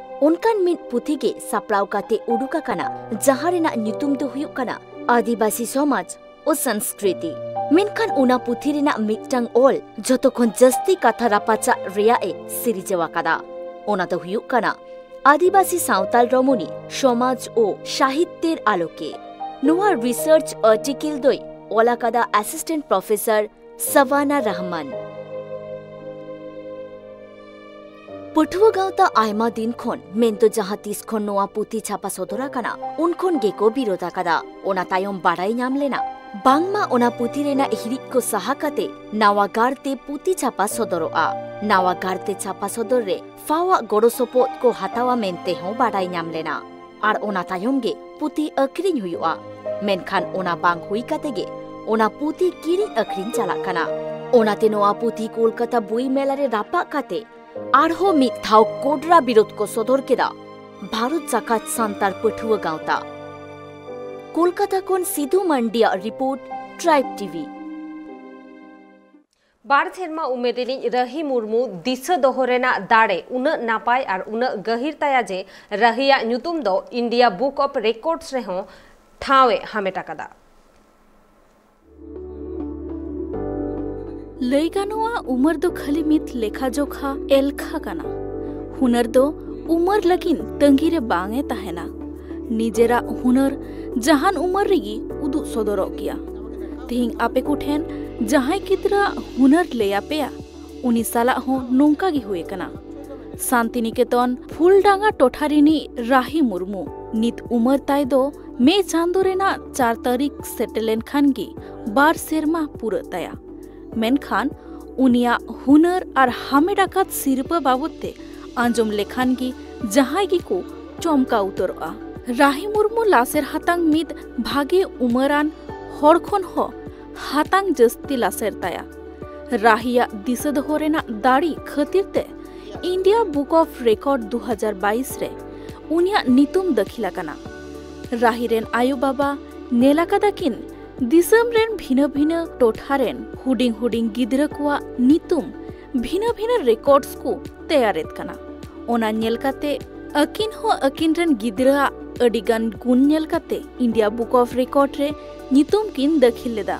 ᱚᱱᱠᱟᱱ ᱢᱤᱫ ᱯᱩᱛᱷᱤ ᱜᱮ ᱥᱟᱯᱲᱟᱣ ᱠᱟᱛᱮ ᱩᱰᱩᱠ ᱟᱠᱟᱱᱟ, ᱡᱟᱦᱟᱸ ᱨᱮᱱᱟᱜ ᱧᱩᱛᱩᱢ ᱫᱚ ᱦᱩᱭᱩᱜ ᱠᱟᱱᱟ ᱟᱹᱫᱤᱵᱟᱹᱥᱤ ᱥᱚᱢᱟᱡᱽ ᱳ ᱥᱚᱝᱥᱠᱨᱤᱛᱤ᱾ ᱢᱮᱱᱠᱷᱟᱱ ᱚᱱᱟ ᱯᱩᱛᱷᱤ ᱨᱮᱱᱟᱜ ᱢᱤᱫᱴᱟᱝ ᱚᱞ ᱡᱚᱛᱚ ᱠᱷᱚᱱ ᱡᱟᱹᱥᱛᱤ ᱠᱟᱛᱷᱟ ᱨᱟᱯᱟᱪᱟᱜ ᱨᱮᱭᱟᱜ ᱮ ᱥᱤᱨᱡᱟᱹᱣ ᱟᱠᱟᱫᱟ᱾ ᱚᱱᱟ ᱫᱚ ᱦᱩᱭᱩᱜ ᱠᱟᱱᱟ ᱟᱹᱫᱤᱵᱟᱹᱥᱤ ᱥᱟᱶᱛᱟᱞ ᱨᱚᱢᱚᱱᱤ ᱥᱚᱢᱟᱡᱽ ᱳ ᱥᱟᱦᱤᱛᱭᱚᱨ ᱟᱞᱳᱠᱮ᱾ ᱱᱚᱣᱟ ᱨᱤᱥᱟᱨᱪ ᱟᱨᱴᱤᱠᱮᱞ ᱫᱚᱭ ᱚᱞ ᱟᱠᱟᱫᱟ ᱟᱥᱤᱥᱴᱮᱱᱴ ᱯᱨᱚᱯᱷᱮᱥᱚᱨ ᱥᱟᱵᱟᱱᱟ ᱨᱟᱦᱢᱟᱱ᱾ ᱯᱟᱹᱴᱷᱩᱣᱟᱹ ᱜᱟᱶᱛᱟ ᱟᱭᱢᱟ ᱫᱤᱱ ᱠᱷᱚᱱ, ᱢᱮᱱᱫᱚ ᱡᱟᱦᱟᱸ ᱛᱤᱥ ᱠᱷᱚᱱ ᱱᱚᱣᱟ ᱯᱩᱛᱷᱤ ᱪᱷᱟᱯᱟ ᱥᱚᱫᱚᱨ ᱟᱠᱟᱱᱟ, ᱩᱱ ᱠᱷᱚᱱ ᱜᱮᱠᱚ ᱵᱤᱨᱳᱫ ᱟᱠᱟᱫᱟ᱾ ᱚᱱᱟ ᱛᱟᱭᱚᱢ ᱵᱟᱰᱟᱭ ᱧᱟᱢ ᱞᱮᱱᱟ ᱵᱟᱝᱢᱟ ᱚᱱᱟ ᱯᱩᱛᱷᱤ ᱨᱮᱱᱟᱜ ᱦᱤᱲᱤᱡ ᱠᱚ ᱥᱟᱦᱟ ᱠᱟᱛᱮ ᱱᱟᱣᱟ ᱜᱟᱨ ᱛᱮ ᱯᱩᱛᱷᱤ ᱪᱷᱟᱯᱟ ᱥᱚᱫᱚᱨᱚᱜᱼᱟ᱾ ᱱᱟᱣᱟ ᱜᱟᱨ ᱛᱮ ᱪᱷᱟᱯᱟ ᱥᱚᱫᱚᱨ ᱨᱮ ᱯᱷᱟᱣ ᱟᱜ ᱜᱚᱲᱚ ᱥᱚᱯᱚᱦᱚᱫ ᱠᱚ ᱦᱟᱛᱟᱣᱟ ᱢᱮᱱᱛᱮ ᱦᱚᱸ ᱵᱟᱰᱟᱭ ᱧᱟᱢ ᱞᱮᱱᱟ᱾ ᱟᱨ ᱚᱱᱟ ᱛᱟᱭᱚᱢ ᱜᱮ ᱯᱩᱛᱷᱤ ᱟᱹᱠᱷᱨᱤᱧ ᱦᱩᱭᱩᱜᱼᱟ᱾ ᱢᱮᱱᱠᱷᱟᱱ ᱚᱱᱟ ᱵᱟᱝ ᱦᱩᱭ ᱠᱟᱛᱮ ᱜᱮ ᱚᱱᱟ ᱯᱩᱛᱷᱤ ᱠᱤᱨᱤᱧ ᱟᱹᱠᱷᱨᱤᱧ ᱪᱟᱞᱟᱜ ᱠᱟᱱᱟ᱾ ᱚᱱᱟᱛᱮ ᱱᱚᱣᱟ ᱯᱩᱛᱷᱤ ᱠᱳᱞᱠᱟᱛᱟ ᱵᱳᱭ ᱢᱮᱞᱟ ᱨᱮ ᱨᱟᱯᱟᱜ ᱠᱟᱛᱮ ᱟᱨᱦᱚᱸ ᱢᱤᱫ ᱫᱷᱟᱣ ᱠᱚᱰᱨᱟ ᱵᱤᱨᱳᱫ ᱠᱚ ᱥᱚᱫᱚᱨ ᱠᱮᱫᱟ ᱵᱷᱟᱨᱚᱛ ᱡᱟᱠᱟᱛ ᱥᱟᱱᱛᱟᱲ ᱯᱟᱹᱴᱷᱩᱣᱟᱹ ᱜᱟᱶᱛᱟ᱾ ᱠᱳᱞᱠᱟᱛᱟ ᱠᱷᱚᱱ ᱥᱤᱫᱷᱩ ᱢᱟᱱᱰᱤᱭᱟᱜ ᱨᱤᱯᱳᱨᱴ, ᱴᱨᱟᱭᱤᱵᱽ ᱴᱤᱵᱷᱤ᱾ ᱵᱟᱨ ᱥᱮᱨᱢᱟ ᱩᱢᱮᱨ ᱨᱤᱱᱤᱡ ᱨᱟᱹᱦᱤ ᱢᱩᱨᱢᱩ ᱫᱤᱥᱟᱹ ᱫᱚᱦᱚ ᱨᱮᱱᱟᱜ ᱫᱟᱲᱮ ᱩᱱᱟᱹᱜ ᱱᱟᱯᱟᱭ ᱟᱨ ᱩᱱᱟᱹᱜ ᱜᱟᱹᱦᱤᱨ ᱛᱟᱭᱟ ᱡᱮ ᱨᱟᱹᱦᱤᱭᱟᱜ ᱧᱩᱛᱩᱢ ᱫᱚ ᱤᱱᱰᱤᱭᱟ ᱵᱩᱠ ᱚᱯᱷ ᱨᱮᱠᱚᱨᱰᱥ ᱨᱮᱦᱚᱸ ᱴᱷᱟᱶ ᱮ ᱦᱟᱢᱮᱴ ᱟᱠᱟᱫᱟ᱾ ᱞᱟᱹᱭ ᱜᱟᱱᱚᱜᱼᱟ, ᱩᱢᱮᱨ ᱫᱚ ᱠᱷᱟᱹᱞᱤ ᱢᱤᱫ ᱞᱮᱠᱷᱟ ᱡᱚᱠᱷᱟ ᱮᱞᱠᱷᱟ ᱠᱟᱱᱟ᱾ ᱦᱩᱱᱟᱹᱨ ᱫᱚ ᱩᱢᱟᱹᱨ ᱞᱟᱹᱜᱤᱫ ᱛᱟᱺᱜᱤ ᱨᱮ ᱵᱟᱝ ᱮ ᱛᱟᱦᱮᱱᱟ᱾ ᱱᱤᱡᱮᱨᱟᱜ ᱦᱩᱱᱟᱹᱨ ᱡᱟᱦᱟᱱ ᱩᱢᱟᱹᱨ ᱨᱮᱜᱮ ᱩᱫᱩᱜ ᱥᱚᱫᱚᱨᱚᱜ ᱜᱮᱭᱟ᱾ ᱛᱮᱦᱮᱧ ᱟᱯᱮ ᱠᱚ ᱴᱷᱮᱱ ᱡᱟᱦᱟᱸᱭ ᱜᱤᱫᱽᱨᱟᱹᱣᱟᱜ ᱦᱩᱱᱟᱹᱨ ᱞᱟᱹᱭ ᱟᱯᱮᱭᱟ, ᱩᱱᱤ ᱥᱟᱞᱟᱜ ᱦᱚᱸ ᱱᱚᱝᱠᱟ ᱜᱮ ᱦᱩᱭ ᱟᱠᱟᱱᱟ᱾ ᱥᱟᱱᱛᱤᱱᱤᱠᱮᱛᱚᱱ ᱯᱷᱩᱞᱰᱟᱸᱜᱟ ᱴᱚᱴᱷᱟ ᱨᱤᱱᱤᱡ ᱨᱟᱦᱤ ᱢᱩᱨᱢᱩ ᱱᱤᱛ ᱩᱢᱟᱹᱨ ᱛᱟᱭ ᱫᱚ ᱢᱮ ᱪᱟᱸᱫᱚ ᱨᱮᱱᱟᱜ ᱪᱟᱨ ᱛᱟᱹᱨᱤᱠᱷ ᱥᱮᱴᱮᱨ ᱞᱮᱱᱠᱷᱟᱱ ᱜᱮ ᱵᱟᱨ ᱥᱮᱨᱢᱟ ᱯᱩᱨᱟᱹᱜ ᱛᱟᱭᱟ᱾ ᱢᱮᱱᱠᱷᱟᱱ ᱩᱱᱤᱭᱟᱜ ᱦᱩᱱᱟᱹᱨ ᱟᱨ ᱦᱟᱢᱮᱴ ᱟᱠᱟᱫ ᱥᱤᱨᱯᱟᱹ ᱵᱟᱵᱚᱫ ᱛᱮ ᱟᱸᱡᱚᱢ ᱞᱮᱠᱷᱟᱱ ᱜᱮ ᱡᱟᱦᱟᱸᱭ ᱜᱮᱠᱚ ᱪᱚᱢᱠᱟᱣ ᱩᱛᱟᱹᱨᱚᱜᱼᱟ᱾ ᱨᱟᱦᱤ ᱢᱩᱨᱢᱩ ᱞᱟᱥᱮᱨ ᱦᱟᱛᱟᱝ ᱢᱤᱫ ᱵᱷᱟᱜᱮ ᱩᱢᱟᱹᱨᱟᱱ ᱦᱚᱲ ᱠᱷᱚᱱ ᱦᱚᱸ ᱦᱟᱛᱟᱝ ᱡᱟᱹᱥᱛᱤ ᱞᱟᱥᱮᱨ ᱛᱟᱭᱟ᱾ ᱨᱟᱦᱤᱭᱟᱜ ᱫᱤᱥᱟᱹ ᱫᱚᱦᱚ ᱨᱮᱱᱟᱜ ᱫᱟᱲᱮ ᱠᱷᱟᱹᱛᱤᱨ ᱛᱮ India Book of Record ᱫᱩ ᱦᱟᱡᱟᱨ ᱵᱟᱭᱤᱥ ᱨᱮ ᱩᱱᱤᱭᱟᱜ ᱧᱩᱛᱩᱢ ᱫᱟᱹᱠᱷᱤᱞ ᱟᱠᱟᱱᱟ᱾ ᱨᱟᱦᱤ ᱨᱮᱱ ᱟᱭᱳᱼᱵᱟᱵᱟ ᱧᱮᱞ ᱟᱠᱟᱫᱟ ᱠᱤᱱ ᱫᱤᱥᱚᱢ ᱨᱮᱱ ᱵᱷᱤᱱᱟᱹ ᱵᱷᱤᱱᱟᱹ ᱴᱚᱴᱷᱟ ᱨᱮᱱ ᱦᱩᱰᱤᱧ ᱦᱩᱰᱤᱧ ᱜᱤᱫᱽᱨᱟᱹ ᱠᱚᱣᱟᱜ ᱧᱩᱛᱩᱢ ᱵᱷᱤᱱᱟᱹ ᱵᱷᱤᱱᱟᱹ ᱨᱮᱠᱚᱨᱰᱥ ᱠᱚ ᱛᱮᱭᱟᱨᱮᱫ ᱠᱟᱱᱟ᱾ ᱚᱱᱟ ᱧᱮᱞ ᱠᱟᱛᱮ ᱟᱹᱠᱤᱱ ᱦᱚᱸ ᱟᱹᱠᱤᱱ ᱨᱮᱱ ᱜᱤᱫᱽᱨᱟᱹᱣᱟᱜ ᱟᱹᱰᱤ ᱜᱟᱱ ᱜᱩᱱ ᱧᱮᱞ ᱠᱟᱛᱮ India Book of Record ᱨᱮ ᱧᱩᱛᱩᱢ ᱠᱤᱱ ᱫᱟᱹᱠᱷᱤᱞ ᱞᱮᱫᱟ᱾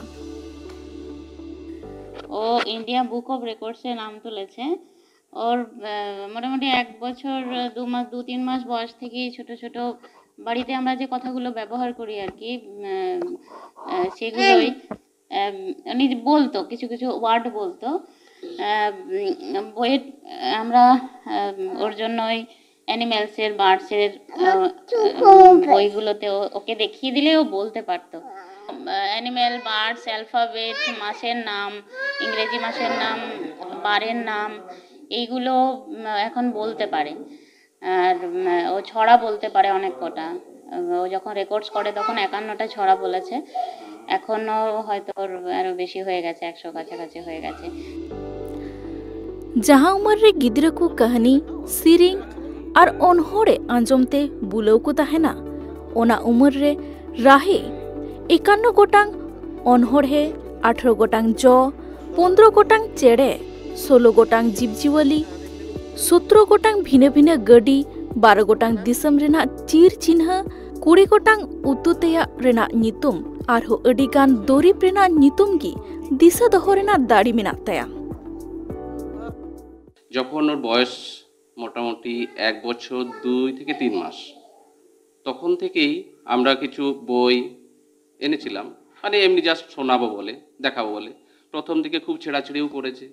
ও ইন্ডিয়া বুক অফ রেকর্ডসে নাম তুলেছে। ওর আহ, মোটামুটি এক বছর, আহ, দু মাস, দু তিন মাস বয়স থেকেই ছোট ছোট বাড়িতে আমরা যে কথাগুলো ব্যবহার করি আর কি, উম, আহ, সেগুলোই আহ, উনি বলতো, কিছু কিছু ওয়ার্ড বলতো। আহ, উম, বইয়ের আমরা আহ, ওর জন্য ওই অ্যানিমেলসের, বার্ডসের বইগুলোতে ও- ওকে দেখিয়ে দিলে ও বলতে পারতো। অ্যানিমেল, বার্ডস, অ্যালফাবেট, মাসের নাম, ইংরেজি মাসের নাম, বারের নাম, এইগুলো উম, এখন বলতে পারে। আর উম, ও ছড়া বলতে পারে অনেক কটা। ও যখন রেকর্ডস করে তখন একান্নটা ছড়া বলেছে। এখনও হয়তো ওর আরও বেশি হয়ে গেছে, একশো কাছাকাছি হয়ে গেছে। ᱡᱟᱦᱟᱸ ᱩᱢᱮᱨ ᱨᱮ ᱜᱤᱫᱽᱨᱟᱹ ᱠᱚ ᱠᱟᱹᱦᱱᱤ, ᱥᱮᱨᱮᱧ ᱟᱨ ᱚᱱᱦᱚᱲᱮ ᱟᱸᱡᱚᱢ ᱛᱮ ᱵᱩᱞᱟᱹᱣ ᱠᱚ ᱛᱟᱦᱮᱱᱟ, ᱚᱱᱟ ᱩᱢᱮᱨ ᱨᱮ ᱨᱟᱦᱤ ᱮᱠᱟᱱᱱᱚ ᱜᱚᱴᱟᱝ ᱚᱱᱦᱚᱲᱦᱮ, ᱟᱴᱷᱨᱚ ᱜᱚᱴᱟᱝ ᱡᱚ, ᱯᱚᱱᱫᱽᱨᱚ ᱜᱚᱴᱟᱝ ᱪᱮᱬᱮ, ᱥᱳᱞᱳ ᱜᱚᱴᱟᱝ ᱡᱤᱵᱽᱡᱤᱭᱟᱹᱞᱤ, ᱥᱚᱛᱨᱚ ᱜᱚᱴᱟᱝ ᱵᱷᱤᱱᱟᱹ ᱵᱷᱤᱱᱟᱹ ᱜᱟᱹᱰᱤ, ᱵᱟᱨᱚ ᱜᱚᱴᱟᱝ ᱫᱤᱥᱚᱢ ᱨᱮᱱᱟᱜ ᱪᱤᱨ ᱪᱤᱱᱦᱟᱹ, ᱠᱩᱲᱤ ᱜᱚᱴᱟᱝ ᱩᱛᱩ ᱛᱮᱭᱟᱜ ᱨᱮᱱᱟᱜ ᱧᱩᱛᱩᱢ, ᱟᱨᱦᱚᱸ ᱟᱹᱰᱤ ᱜᱟᱱ ᱫᱚᱨᱤᱵᱽ ᱨᱮᱱᱟᱜ ᱧᱩᱛᱩᱢ ᱜᱮ ᱫᱤᱥᱟᱹ ᱫᱚᱦᱚ ᱨᱮᱱᱟᱜ ᱫᱟᱲᱮ ᱢᱮᱱᱟᱜ ᱛᱟᱭᱟ᱾ ᱡᱚᱠᱷᱚᱱ ᱳᱨ ᱵᱚᱭᱚᱥ মোটামুটি এক বছর দুই থেকে তিন মাস। তখন থেকেই আমরা কিছু বই এনেছিলাম, মানে এমনি জাস্ট শোনাবো বলে, দেখাবো বলে। প্রথম দিকে খুব ছেঁড়াছেঁড়িও করেছে।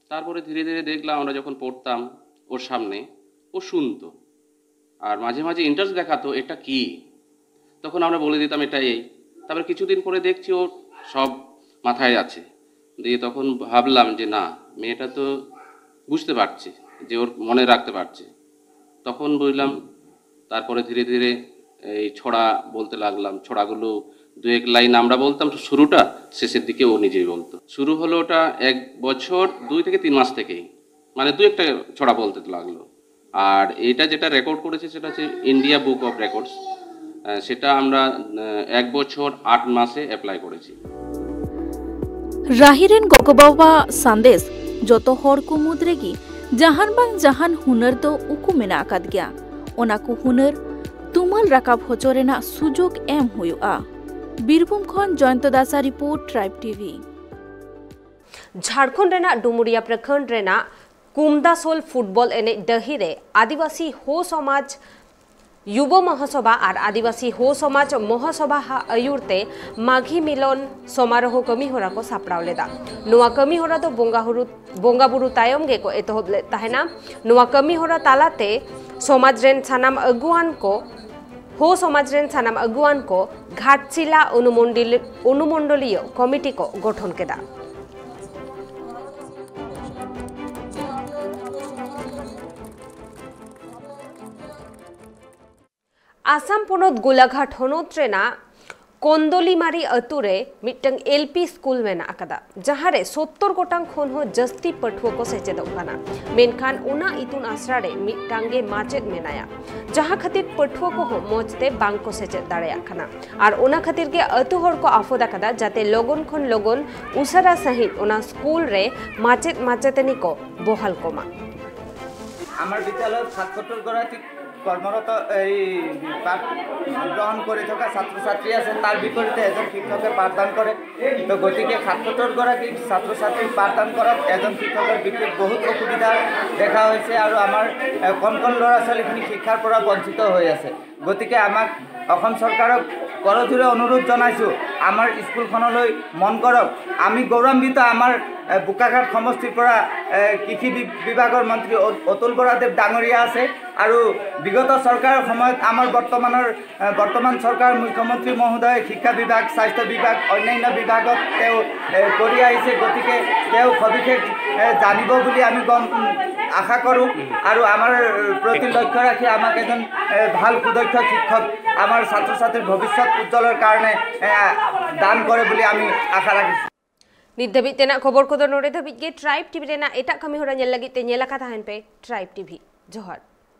তারপরে ধীরে ধীরে দেখলাম, আমরা যখন পড়তাম ওর সামনে, ও শুনতো, আর মাঝে মাঝে ইন্টারেস্ট দেখাতো, "এটা কি?" তখন আমরা বলে দিতাম, "এটা এই।" তারপরে কিছুদিন পরে দেখছি ও সব মাথায় আছে। দিয়ে তখন ভাবলাম যে না, মেয়েটা তো বুঝতে পারছে, যে ওর মনে রাখতে পারছে। তখন বুঝলাম। তারপরে ধীরে ধীরে এই ছড়া বলতে লাগলাম। ছড়াগুলো দু এক লাইন আমরা বলতাম তো শুরুটা, শেষের দিকে ও নিজেই বলতো। শুরু হলো ওটা এক বছর দুই থেকে তিন মাস থেকেই, মানে দু একটা ছড়া বলতে লাগলো। আর এটা যেটা রেকর্ড করেছে, সেটা হচ্ছে ইন্ডিয়া বুক অফ রেকর্ডস। সেটা আমরা আহ, এক বছর আট মাসে অ্যাপ্লাই করেছি। ᱨᱟᱦᱤ ᱨᱮᱱ ᱜᱚᱜᱚ ᱵᱟᱵᱟᱣᱟᱜ ᱥᱟᱸᱫᱮᱥ ᱡᱚᱛᱚ ᱦᱚᱲ ᱠᱚ ᱢᱩᱫᱽ ᱨᱮᱜᱮ ᱡᱟᱦᱟᱱ ᱵᱟᱝ ᱡᱟᱦᱟᱱ ᱦᱩᱱᱟᱹᱨ ᱫᱚ ᱩᱠᱩ ᱢᱮᱱᱟᱜ ᱟᱠᱟᱫ ᱜᱮᱭᱟ᱾ ᱚᱱᱟ ᱠᱚ ᱦᱩᱱᱟᱹᱨ ᱛᱩᱢᱟᱹᱞ ᱨᱟᱠᱟᱵ ᱦᱚᱪᱚ ᱨᱮᱱᱟᱜ ᱥᱩᱡᱳᱜᱽ ᱮᱢ ᱦᱩᱭᱩᱜᱼᱟ᱾ ᱵᱤᱨᱵᱷᱩᱢ ᱠᱷᱚᱱ ᱡᱚᱭᱚᱱᱛᱚ ᱫᱟᱥᱟ ᱨᱤᱯᱳᱨᱴ, ᱴᱨᱟᱭᱤᱵᱽ ᱴᱤᱵᱷᱤ᱾ ᱡᱷᱟᱲᱠᱷᱚᱸᱰ ᱨᱮᱱᱟᱜ ᱰᱩᱢᱩᱨᱤᱭᱟ ᱯᱨᱚᱠᱷᱚᱸᱰ ᱨᱮᱱᱟᱜ ᱠᱩᱢᱫᱟᱥᱳᱞ ᱯᱷᱩᱴᱵᱚᱞ ᱮᱱᱮᱡ ᱰᱟᱹᱦᱤ ᱨᱮ ᱟᱹᱫᱤᱵᱟᱹᱥᱤ ᱦᱳ ᱥᱚᱢᱟᱡᱽ ᱭᱩᱵᱚ ᱢᱚᱦᱟᱥᱚᱵᱷᱟ ᱟᱨ ᱟᱹᱫᱤᱵᱟᱹᱥᱤ ᱦᱳ ᱥᱚᱢᱟᱡᱽ ᱢᱚᱦᱟᱥᱚᱵᱷᱟ ᱦᱟᱜ ᱟᱹᱭᱩᱨ ᱛᱮ ᱢᱟᱜᱷᱤ ᱢᱤᱞᱚᱱ ᱥᱚᱢᱟᱨᱳᱦᱚ ᱠᱟᱹᱢᱤ ᱦᱚᱨᱟ ᱠᱚ ᱥᱟᱯᱲᱟᱣ ᱞᱮᱫᱟ᱾ ᱱᱚᱣᱟ ᱠᱟᱹᱢᱤ ᱦᱚᱨᱟ ᱫᱚ ᱵᱚᱸᱜᱟ ᱦᱩᱨᱩ ᱵᱚᱸᱜᱟ ᱵᱩᱨᱩ ᱛᱟᱭᱚᱢ ᱜᱮᱠᱚ ᱮᱛᱚᱦᱚᱵ ᱞᱮᱫ ᱛᱟᱦᱮᱱᱟ᱾ ᱱᱚᱣᱟ ᱠᱟᱹᱢᱤ ᱦᱚᱨᱟ ᱛᱟᱞᱟᱛᱮ ᱥᱚᱢᱟᱡᱽ ᱨᱮᱱ ᱥᱟᱱᱟᱢ ᱟᱹᱜᱩᱣᱟᱱ ᱠᱚ ᱦᱳ ᱥᱚᱢᱟᱡᱽ ᱨᱮᱱ ᱥᱟᱱᱟᱢ ᱟᱹᱜᱩᱣᱟᱱ ᱠᱚ ᱜᱷᱟᱴᱥᱤᱞᱟ ᱚᱱᱩᱢᱚᱱᱰᱤᱞ- ᱚᱱᱩᱢᱚᱱᱰᱚᱞᱤᱭᱚ ᱠᱚᱢᱤᱴᱤ ᱠᱚ ᱜᱚᱴᱷᱚᱱ ᱠᱮᱫᱟ᱾ ᱟᱥᱟᱢ ᱯᱚᱱᱚᱛ ᱜᱳᱞᱟᱜᱷᱟᱴ ᱦᱚᱱᱚᱛ ᱨᱮᱱᱟᱜ ᱠᱚᱱᱫᱚᱞᱤᱢᱟᱨᱤ ᱟᱹᱛᱩ ᱨᱮ ᱢᱤᱫᱴᱟᱝ ᱮᱞ ᱯᱤ ᱥᱠᱩᱞ ᱢᱮᱱᱟᱜ ᱟᱠᱟᱫᱟ, ᱡᱟᱦᱟᱸ ᱨᱮ ᱥᱚᱛᱛᱚᱨ ᱜᱚᱴᱟᱝ ᱠᱷᱚᱱ ᱦᱚᱸ ᱡᱟᱹᱥᱛᱤ ᱯᱟᱹᱴᱷᱩᱣᱟᱹ ᱠᱚ ᱥᱮᱪᱮᱫᱚᱜ ᱠᱟᱱᱟ᱾ ᱢᱮᱱᱠᱷᱟᱱ ᱚᱱᱟ ᱤᱛᱩᱱ ᱟᱥᱲᱟ ᱨᱮ ᱢᱤᱫᱴᱟᱝ ᱜᱮ ᱢᱟᱪᱮᱫ ᱢᱮᱱᱟᱭᱟ, ᱡᱟᱦᱟᱸ ᱠᱷᱟᱹᱛᱤᱨ ᱯᱟᱹᱴᱷᱩᱣᱟᱹ ᱠᱚᱦᱚᱸ ᱢᱚᱸᱡᱽ ᱛᱮ ᱵᱟᱝ ᱠᱚ ᱥᱮᱪᱮᱫ ᱫᱟᱲᱮᱭᱟᱜ ᱠᱟᱱᱟ᱾ ᱟᱨ ᱚᱱᱟ ᱠᱷᱟᱹᱛᱤᱨ ᱜᱮ ᱟᱹᱛᱩ ᱦᱚᱲ ᱠᱚ ᱟᱯᱷᱚᱫ ᱟᱠᱟᱫᱟ, ᱡᱟᱛᱮ ᱞᱚᱜᱚᱱ ᱠᱷᱚᱱ ᱞᱚᱜᱚᱱ ᱩᱥᱟᱹᱨᱟ ᱥᱟᱺᱦᱤᱡ ᱚᱱᱟ ᱥᱠᱩᱞ ᱨᱮ ᱢᱟᱪᱮᱫ ᱢᱟᱪᱮᱛᱟᱹᱱᱤ ᱠᱚ ᱵᱚᱦᱟᱞ ᱠᱚᱢᱟ᱾ আমাৰ বিদ্যালয়ত সাতসত্তৰ গৰাকী কৰ্মৰত এই পাঠ গ্ৰহণ কৰি থকা ছাত্ৰ ছাত্ৰী আছে। তাৰ বিপৰীতে এজন শিক্ষকে পাঠদান কৰে। তো গতিকে সাত সত্তৰ গৰাকী ছাত্ৰ ছাত্ৰী পাঠদান কৰাত এজন শিক্ষকৰ বিশেষ বহুত অসুবিধা দেখা হৈছে আৰু আমাৰ এ, কণ কণ ল'ৰা ছোৱালীখিনি শিক্ষাৰ পৰা বঞ্চিত হৈ আছে। গতিকে আমাক অসম চৰকাৰক কৰজোৰে অনুৰোধ জনাইছোঁ, আমাৰ স্কুলখনলৈ মন কৰক। আমি গৌৰৱান্বিত, আমাৰ এ, বোকাখাট সমষ্টিৰ পৰা এ, কৃষি বি- বিভাগৰ মন্ত্ৰী অ- অতুল বৰাদেৱ ডাঙৰীয়া আছে আৰু বিগত চৰকাৰৰ সময়ত আমাৰ বৰ্তমানৰ এ, বৰ্তমান চৰকাৰ মুখ্যমন্ত্ৰী মহোদয় শিক্ষা বিভাগ, স্বাস্থ্য বিভাগ, অন্যান্য বিভাগত তেওঁ এ, কৰি আহিছে। গতিকে তেওঁ সবিশেষ এ, জানিব বুলি আমি গম আশা কৰোঁ আৰু আমাৰ প্ৰতি লক্ষ্য ৰাখি আমাক এজন এ, ভাল সুদক্ষ শিক্ষক আমাৰ ছাত্ৰ ছাত্ৰীৰ ভৱিষ্যত উজ্জ্বলৰ কাৰণে এ, দান কৰে বুলি আমি আশা ৰাখিছোঁ। ᱱᱤᱛ ᱫᱷᱟᱹᱵᱤᱡ ᱛᱮᱱᱟᱜ ᱠᱷᱚᱵᱚᱨ ᱠᱚᱫᱚ ᱱᱚᱰᱮ ᱫᱷᱟᱹᱵᱤᱡ ᱜᱮ᱾ ᱴᱨᱟᱭᱤᱵᱽ ᱴᱤᱵᱷᱤ ᱨᱮᱱᱟᱜ ᱮᱴᱟᱜ ᱠᱟᱹᱢᱤ ᱦᱚᱨᱟ ᱧᱮᱞ ᱞᱟᱹᱜᱤᱫ ᱛᱮ ᱧᱮᱞ ᱟᱠᱟ ᱛᱟᱦᱮᱱ ᱯᱮ ᱴᱨᱟᱭᱤᱵᱽ ᱴᱤᱵᱷᱤ᱾ ᱡᱚᱦᱟᱨ᱾